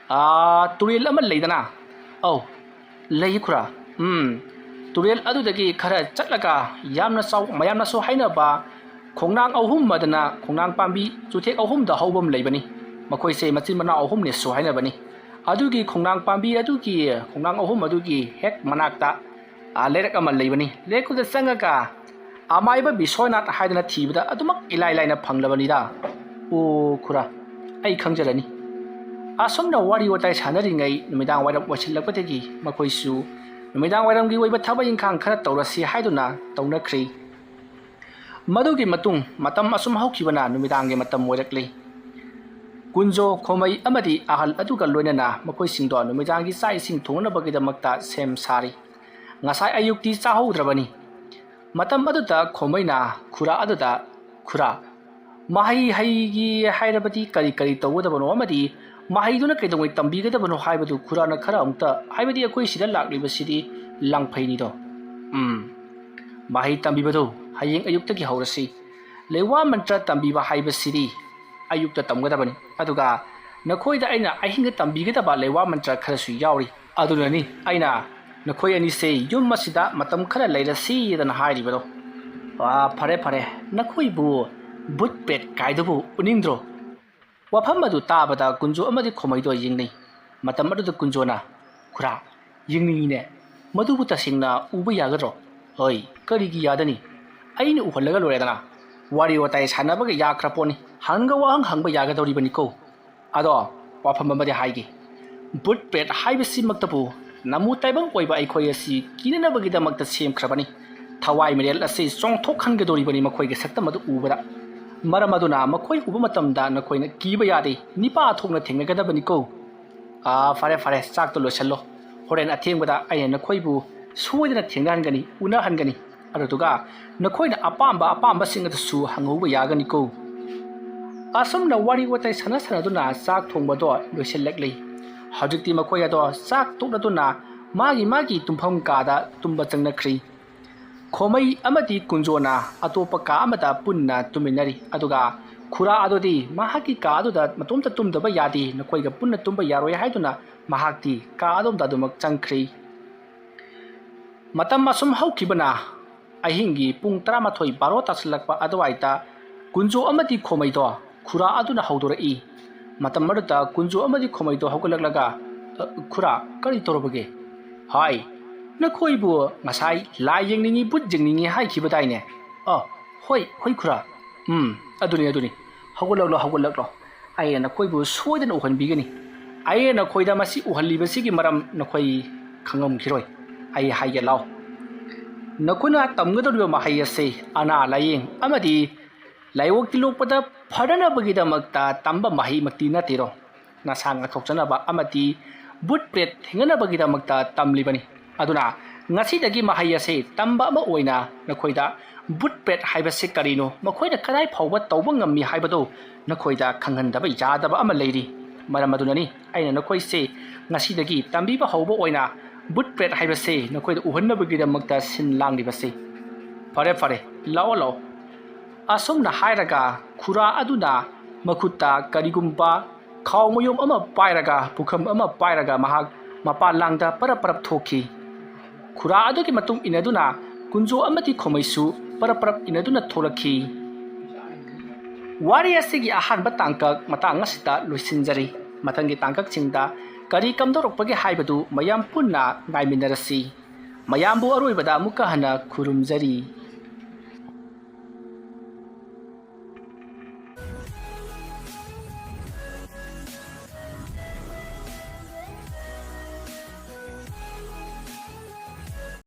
ꯑꯥ, ꯇꯨꯔꯦꯜ ꯑꯃ ꯂꯩꯗꯅ?" "ꯑꯧ, ꯂꯩ ꯈꯨꯔꯥ꯫ ꯎꯝ, ꯇꯨꯔꯦꯜ ꯑꯗꯨꯗꯒꯤ ꯈꯔ ꯆꯠꯂꯒ ꯌꯥꯝꯅ ꯆꯥꯎ-, ꯃꯌꯥꯝꯅꯁꯨ ꯍꯥꯏꯅꯕ ꯈꯣꯡꯅꯥꯡ ꯑꯍꯨꯝ ꯑꯗꯨꯅ ꯈꯣꯡꯅꯥꯡ ꯄꯥꯝꯕꯤ ꯆꯨꯊꯦꯛ ꯑꯍꯨꯝꯗ ꯍꯧꯕ ꯑꯃ ꯂꯩꯕꯅꯤ꯫ ꯃꯈꯣꯏꯁꯦ ꯃꯆꯤꯟ ꯃꯅꯥꯎ ꯑꯍꯨꯝꯅꯦꯁꯨ ꯍꯥꯏꯅꯕꯅꯤ꯫ ꯑꯗꯨꯒꯤ ꯈꯣꯡꯅꯥꯡ ꯄꯥꯝꯕꯤ ꯑꯗꯨꯒꯤ ꯈꯣꯡꯅꯥꯡ ꯑꯍꯨꯝ ꯑꯗꯨꯒꯤ ꯍꯦꯛ ꯃꯅꯥꯛꯇ, ꯑꯥ, ꯂꯩꯔꯛ ꯑꯃ ꯂꯩꯕꯅꯤ꯫ ꯂꯩꯔꯛꯇꯨꯗ ꯆꯪꯉꯒ ꯑꯃꯥꯏꯕ ꯕꯤꯁ꯭ꯋꯥꯅꯥꯊ ꯍꯥꯏꯗꯅ ꯊꯤꯕꯗ ꯑꯗꯨꯃꯛ ꯏꯂꯥꯏ ꯂꯥꯏꯅ ꯐꯪꯂꯕꯅꯤꯗ꯫ ꯑꯣ ꯈꯨꯔꯥ, ꯑꯩ ꯈꯪꯖꯔꯅꯤ꯫" ꯑꯁꯨꯝꯅ ꯋꯥꯔꯤ ꯋꯥꯇꯥꯏ ꯁꯥꯟꯅꯔꯤꯉꯩ ꯅꯨꯃꯤꯗꯥꯡ ꯋꯥꯏꯔꯝ ꯑꯣꯏꯁꯤꯜꯂꯛꯄꯗꯒꯤ ꯃꯈꯣꯏꯁꯨ ꯅꯨꯃꯤꯗꯥꯡ ꯋꯥꯏꯔꯝꯒꯤ ꯑꯣꯏꯕ ꯊꯕꯛ ꯏꯪꯈꯥꯡ ꯈꯔ ꯇꯧꯔꯁꯤ ꯍꯥꯏꯗꯨꯅ ꯇꯧꯅꯈ꯭ꯔꯤ꯫ ꯃꯗꯨꯒꯤ ꯃꯇꯨꯡ ꯃꯇꯝ ꯑꯁꯨꯝ ꯍꯧꯈꯤꯕꯅ ꯅꯨꯃꯤꯗꯥꯡꯒꯤ ꯃꯇꯝ ꯑꯣꯏꯔꯛꯂꯤ꯫ ꯀꯨꯟꯖꯣ, ꯈꯣꯃꯩ ꯑꯃꯗꯤ ꯑꯍꯜ ꯑꯗꯨꯒ ꯂꯣꯏꯅꯅ ꯃꯈꯣꯏꯁꯤꯡꯗꯣ ꯅꯨꯃꯤꯗꯥꯡꯒꯤ ꯆꯥꯛ ꯏꯁꯤꯡ ꯊꯣꯡꯅꯕꯒꯤꯗꯃꯛꯇ ꯁꯦꯝ ꯁꯥꯔꯤ꯫ ꯉꯁꯥꯏ ꯑꯌꯨꯛꯇꯤ ꯆꯥꯍꯧꯗ꯭ꯔꯕꯅꯤ꯫ ꯃꯇꯝ ꯑꯗꯨꯗ ꯈꯣꯃꯩꯅ ꯈꯨꯔꯥ ꯑꯗꯨꯗ, "ꯈꯨꯔꯥ, ꯃꯍꯩ ꯍꯩꯒꯦ ꯍꯥꯏꯔꯕꯗꯤ ꯀꯔꯤ ꯀꯔꯤ ꯇꯧꯒꯗꯕꯅꯣ ꯑꯃꯗꯤ ꯃꯍꯩꯗꯨꯅ ꯀꯩꯗꯧꯉꯩ ꯇꯝꯕꯤꯒꯗꯕꯅꯣ ꯍꯥꯏꯕꯗꯨ ꯈꯨꯔꯥꯅ ꯈꯔ ꯑꯃꯨꯛꯇ, ꯍꯥꯏꯕꯗꯤ ꯑꯩꯈꯣꯏ ꯁꯤꯗ ꯂꯥꯛꯂꯤꯕꯁꯤꯗꯤ ꯂꯥꯡꯐꯩꯅꯤꯗꯣ꯫ ꯎꯝ, ꯃꯍꯩ ꯇꯝꯕꯤꯕꯗꯨ ꯍꯌꯦꯡ ꯑꯌꯨꯛꯇꯒꯤ ꯍꯧꯔꯁꯤ꯫ ꯂꯩꯋꯥ ꯃꯟꯇ꯭ꯔ ꯇꯝꯕꯤꯕ ꯍꯥꯏꯕꯁꯤꯗꯤ ꯑꯌꯨꯛꯇ ꯇꯝꯒꯗꯕꯅꯤ꯫ ꯑꯗꯨꯒ ꯅꯈꯣꯏꯗ ꯑꯩꯅ ꯑꯍꯤꯡꯗ ꯇꯝꯕꯤꯒꯗꯕ ꯂꯩꯋꯥ ꯃꯟꯇ꯭ꯔ ꯈꯔꯁꯨ ꯌꯥꯎꯔꯤ꯫ ꯑꯗꯨꯅꯅꯤ ꯑꯩꯅ ꯅꯈꯣꯏ ꯑꯅꯤꯁꯦ ꯌꯨꯝ ꯑꯁꯤꯗ ꯃꯇꯝ ꯈꯔ ꯂꯩꯔꯁꯤꯗꯅ ꯍꯥꯏꯔꯤꯕꯗꯣ꯫ ꯑꯥ, ꯐꯔꯦ, ꯐꯔꯦ, ꯅꯈꯣꯏꯕꯨ ꯕꯨꯠ ꯄꯦꯠ ꯀꯥꯏꯗꯨꯕꯨ ꯎꯅꯤꯡꯗ꯭ꯔꯣ? ꯋꯥꯐꯝ ꯑꯗꯨ ꯇꯥꯕꯗ ꯀꯨꯟꯖꯣ ꯑꯃꯗꯤ ꯈꯣꯃꯩꯗꯣ ꯌꯦꯡꯅꯩ꯫ ꯃꯇꯝ ꯑꯗꯨꯗ ꯀꯨꯟꯖꯣꯅ, "ꯈꯨꯔꯥ, ꯌꯦꯡꯅꯤꯡꯉꯤꯅꯦ꯫ ꯃꯗꯨꯕꯨ ꯇꯁꯦꯡꯅ ꯎꯕ ꯌꯥꯒꯗ꯭ꯔꯣ?" "ꯍꯣꯏ, ꯀꯔꯤꯒꯤ ꯌꯥꯗꯅꯤ? ꯑꯩꯅ ꯎꯍꯜꯂꯒ ꯂꯣꯏꯔꯦꯗꯅ꯫ ꯋꯥꯔꯤ ꯋꯥꯇꯥꯏ ꯁꯥꯟꯅꯕꯒ ꯌꯥꯈ꯭ꯔ ꯄꯣꯠꯅꯤ꯫ ꯍꯪꯒ ꯋꯥꯍꯪ ꯍꯪꯕ ꯌꯥꯒꯗꯧꯔꯤꯕꯅꯤꯀꯣ꯫ ꯑꯗꯣ ꯋꯥꯐꯝ ꯑꯃꯗꯤ ꯍꯥꯏꯒꯦ꯫ ꯕꯨꯠ ꯄ꯭ꯔꯦꯠ ꯍꯥꯏꯕꯁꯤꯃꯛꯇꯕꯨ ꯅꯃꯨ ꯇꯥꯏꯕꯪ ꯑꯣꯏꯕ ꯑꯩꯈꯣꯏ ꯑꯁꯤ ꯀꯤꯅꯅꯕꯒꯤꯗꯃꯛꯇ ꯁꯦꯝꯈ꯭ꯔꯕꯅꯤ꯫ ꯊꯋꯥꯏ ꯃꯤꯔꯦꯜ ꯑꯁꯤ ꯆꯣꯡꯊꯣꯛꯍꯟꯒꯗꯧꯔꯤꯕꯅꯤ ꯃꯈꯣꯏꯒꯤ ꯁꯛꯇꯝ ꯑꯗꯨ ꯎꯕꯗ꯫ ꯃꯔꯝ ꯑꯗꯨꯅ ꯃꯈꯣꯏ ꯎꯕ ꯃꯇꯝꯗ ꯅꯈꯣꯏꯅ ꯀꯤꯕ ꯌꯥꯗꯦ, ꯅꯤꯄꯥ ꯊꯣꯛꯅ ꯊꯦꯡꯅꯒꯗꯕꯅꯤꯀꯣ꯫ ꯑꯥ, ꯐꯔꯦ, ꯐꯔꯦ, ꯆꯥꯛꯇꯣ ꯂꯣꯏꯁꯜꯂꯣ꯫ ꯍꯣꯔꯦꯟ ꯑꯊꯦꯡꯕꯗ ꯑꯩꯅ ꯅꯈꯣꯏꯕꯨ ꯁꯣꯏꯗꯅ ꯊꯦꯡꯅꯍꯟꯒꯅꯤ, ꯎꯅꯍꯟꯒꯅꯤ꯫ ꯑꯗꯨꯗꯨꯒ ꯅꯈꯣꯏꯅ ꯑꯄꯥꯝꯕ ꯑꯄꯥꯝꯕꯁꯤꯡ ꯑꯗꯨꯁꯨ ꯍꯪꯍꯧꯕ ꯌꯥꯒꯅꯤꯀꯣ꯫" ꯑꯁꯨꯝꯅ ꯋꯥꯔꯤ ꯋꯥꯇꯥꯏ ꯁꯥꯟꯅ ꯁꯥꯟꯅꯗꯨꯅ ꯆꯥꯛ ꯊꯣꯡꯕꯗꯣ ꯂꯣꯏꯁꯤꯜꯂꯛꯂꯤ꯫ ꯍꯧꯖꯤꯛꯇꯤ ꯃꯈꯣꯏ ꯑꯗꯣ ꯆꯥꯛ ꯇꯣꯛꯅꯗꯨꯅ ꯃꯥꯒꯤ ꯃꯥꯒꯤ ꯇꯨꯝꯐꯝ ꯀꯥꯗ ꯇꯨꯝꯕ ꯆꯪꯅꯈ꯭ꯔꯤ꯫ ꯈꯣꯃꯩ ꯑꯃꯗꯤ ꯀꯨꯟꯖꯣꯅ ꯑꯇꯣꯞꯄ ꯀꯥ ꯑꯃꯗ ꯄꯨꯟꯅ ꯇꯨꯝꯃꯤꯟꯅꯔꯤ꯫ ꯑꯗꯨꯒ ꯈꯨꯔꯥ ꯑꯗꯨꯗꯤ ꯃꯍꯥꯛꯀꯤ ꯀꯥ ꯑꯗꯨꯗ ꯃꯇꯣꯝꯇ ꯇꯨꯝꯗꯕ ꯌꯥꯗꯦ, ꯅꯈꯣꯏꯒ ꯄꯨꯟꯅ ꯇꯨꯝꯕ ꯌꯥꯔꯣꯏ ꯍꯥꯏꯗꯨꯅ ꯃꯍꯥꯛꯇꯤ ꯀꯥ ꯑꯗꯣꯝꯗ ꯑꯗꯨꯃꯛ ꯆꯪꯈ꯭ꯔꯤ꯫ ꯃꯇꯝ ꯑꯁꯨꯝ ꯍꯧꯈꯤꯕꯅ ꯑꯍꯤꯡꯒꯤ ꯄꯨꯡ ꯇꯔꯥꯃꯥꯊꯣꯏ ꯕꯥꯔꯣ ꯇꯥꯁꯤꯜꯂꯛꯄ ꯑꯗꯨꯋꯥꯏꯗ ꯀꯨꯟꯖꯣ ꯑꯃꯗꯤ ꯈꯣꯃꯩꯗꯣ ꯈꯨꯔꯥ ꯑꯗꯨꯅ ꯍꯧꯗꯣꯔꯛꯏ꯫ ꯃꯇꯝ ꯑꯗꯨꯗ ꯀꯨꯟꯖꯣ ꯑꯃꯗꯤ ꯈꯣꯃꯩꯗꯣ ꯍꯧꯒꯠꯂꯛꯂꯒ, "ꯑ, ꯈꯨꯔꯥ, ꯀꯔꯤ ꯇꯧꯔꯕꯒꯦ?" "ꯍꯥꯏ, ꯅꯈꯣꯏꯕꯨ ꯉꯁꯥꯏ ꯂꯥꯏ ꯌꯦꯡꯅꯤꯡꯉꯤ, ꯕꯨꯠ ꯌꯦꯡꯅꯤꯡꯉꯤ ꯍꯥꯏꯈꯤꯕꯗꯥꯏꯅꯦ?" "ꯑ, ꯍꯣꯏ, ꯍꯣꯏ ꯈꯨꯔꯥ꯫ ꯎꯝ, ꯑꯗꯨꯅꯤ, ꯑꯗꯨꯅꯤ꯫ ꯍꯧꯒꯠꯂꯛꯂꯣ, ꯍꯧꯒꯠꯂꯛꯂꯣ꯫ ꯑꯩꯅ ꯅꯈꯣꯏꯕꯨ ꯁꯣꯏꯗꯅ ꯎꯍꯟꯕꯤꯒꯅꯤ꯫ ꯑꯩꯅ ꯅꯈꯣꯏꯗ ꯃꯁꯤ ꯎꯍꯜꯂꯤꯕꯁꯤꯒꯤ ꯃꯔꯝ ꯅꯈꯣꯏ ꯈꯪꯉꯝꯈꯤꯔꯣꯏ꯫ ꯑꯩ ꯍꯥꯏꯒꯦ ꯂꯥꯎ꯫ ꯅꯈꯣꯏꯅ ꯇꯝꯒꯗꯧꯔꯤꯕ ꯃꯍꯩ ꯑꯁꯤ ꯑꯅꯥ ꯂꯥꯌꯦꯡ ꯑꯃꯗꯤ ꯂꯥꯏꯑꯣꯡ ꯇꯤꯜꯂꯣꯛꯄꯗ ꯐꯅꯅꯕꯒꯤꯗꯃꯛꯇ ꯇꯝꯕ ꯃꯍꯩꯃꯛꯇꯤ ꯅꯠꯇꯦꯗꯣ꯫ ꯅꯁꯥ ꯉꯥꯛꯊꯣꯛꯆꯅꯕ ꯑꯃꯗꯤ ꯕꯨꯠ ꯄ꯭ꯔꯦꯠ ꯊꯦꯡꯅꯅꯕꯒꯤꯗꯃꯛꯇ ꯇꯝꯂꯤꯕꯅꯤ꯫ ꯑꯗꯨꯅ ꯉꯁꯤꯗꯒꯤ ꯃꯍꯩ ꯑꯁꯤ ꯇꯝꯕ ꯑꯃ ꯑꯣꯏꯅ ꯅꯈꯣꯏꯗ ꯕꯨꯠ ꯄ꯭ꯔꯦꯠ ꯍꯥꯏꯕꯁꯤ ꯀꯔꯤꯅꯣ, ꯃꯈꯣꯏꯅ ꯀꯗꯥꯏ ꯐꯥꯎꯕ ꯇꯧꯕ ꯉꯝꯃꯤ ꯍꯥꯏꯕꯗꯨ ꯅꯈꯣꯏꯗ ꯈꯪꯍꯟꯗꯕ ꯌꯥꯗꯕ ꯑꯃ ꯂꯩꯔꯤ꯫ ꯃꯔꯝ ꯑꯗꯨꯅꯅꯤ ꯑꯩꯅ ꯅꯈꯣꯏꯁꯦ ꯉꯁꯤꯗꯒꯤ ꯇꯝꯕꯤꯕ ꯍꯧꯕ ꯑꯣꯏꯅ ꯕꯨꯠ ꯄ꯭ꯔꯦꯠ ꯍꯥꯏꯕꯁꯦ ꯅꯈꯣꯏꯗ ꯎꯍꯟꯅꯕꯒꯤꯗꯃꯛꯇ ꯁꯤꯟ ꯂꯥꯡꯂꯤꯕꯁꯦ꯫ ꯐꯔꯦ, ꯐꯔꯦ, ꯂꯥꯛꯑꯣ, ꯂꯥꯛꯑꯣ꯫ ꯑꯁꯨꯝꯅ ꯍꯥꯏꯔꯒ ꯈꯨꯔꯥ ꯑꯗꯨꯅ ꯃꯈꯨꯠꯇ ꯀꯔꯤꯒꯨꯝꯕ ꯈꯥꯎ ꯃꯌꯨꯝ ꯑꯃ ꯄꯥꯏꯔꯒ, ꯄꯨꯈꯝ ꯑꯃ ꯄꯥꯏꯔꯒ ꯃꯍꯥꯛ ꯃꯄꯥꯟ ꯂꯥꯡꯗ ꯄꯔꯞ ꯄꯔꯞ ꯊꯣꯛꯈꯤ꯫ ꯈꯨꯔꯥ ꯑꯗꯨꯒꯤ ꯃꯇꯨꯡ ꯏꯟꯅꯗꯨꯅ ꯀꯨꯟꯖꯣ ꯑꯃꯗꯤ ꯈꯣꯃꯩꯁꯨ ꯄꯔꯞ ꯄꯔꯞ ꯏꯟꯅꯗꯨꯅ ꯊꯣꯛꯂꯛꯈꯤ꯫ ꯋꯥꯔꯤ ꯑꯁꯤꯒꯤ ꯑꯍꯥꯟꯕ ꯇꯥꯡꯀꯛ ꯃꯇꯥꯡ ꯑꯁꯤꯗ ꯂꯣꯏꯁꯤꯟꯖꯔꯤ꯫ ꯃꯊꯪꯒꯤ ꯇꯥꯡꯀꯛꯁꯤꯡꯗ ꯀꯔꯤ ꯀꯝꯗꯧꯔꯛꯄꯒꯦ ꯍꯥꯏꯕꯗꯨ ꯃꯌꯥꯝ ꯄꯨꯟꯅ ꯉꯥꯏꯃꯤꯟꯅꯔꯁꯤ꯫ ꯃꯌꯥꯝꯕꯨ ꯑꯔꯣꯏꯕꯗ ꯑꯃꯨꯛꯀ ꯍꯟꯅ ꯈꯨꯔꯨꯝꯖꯔꯤ꯫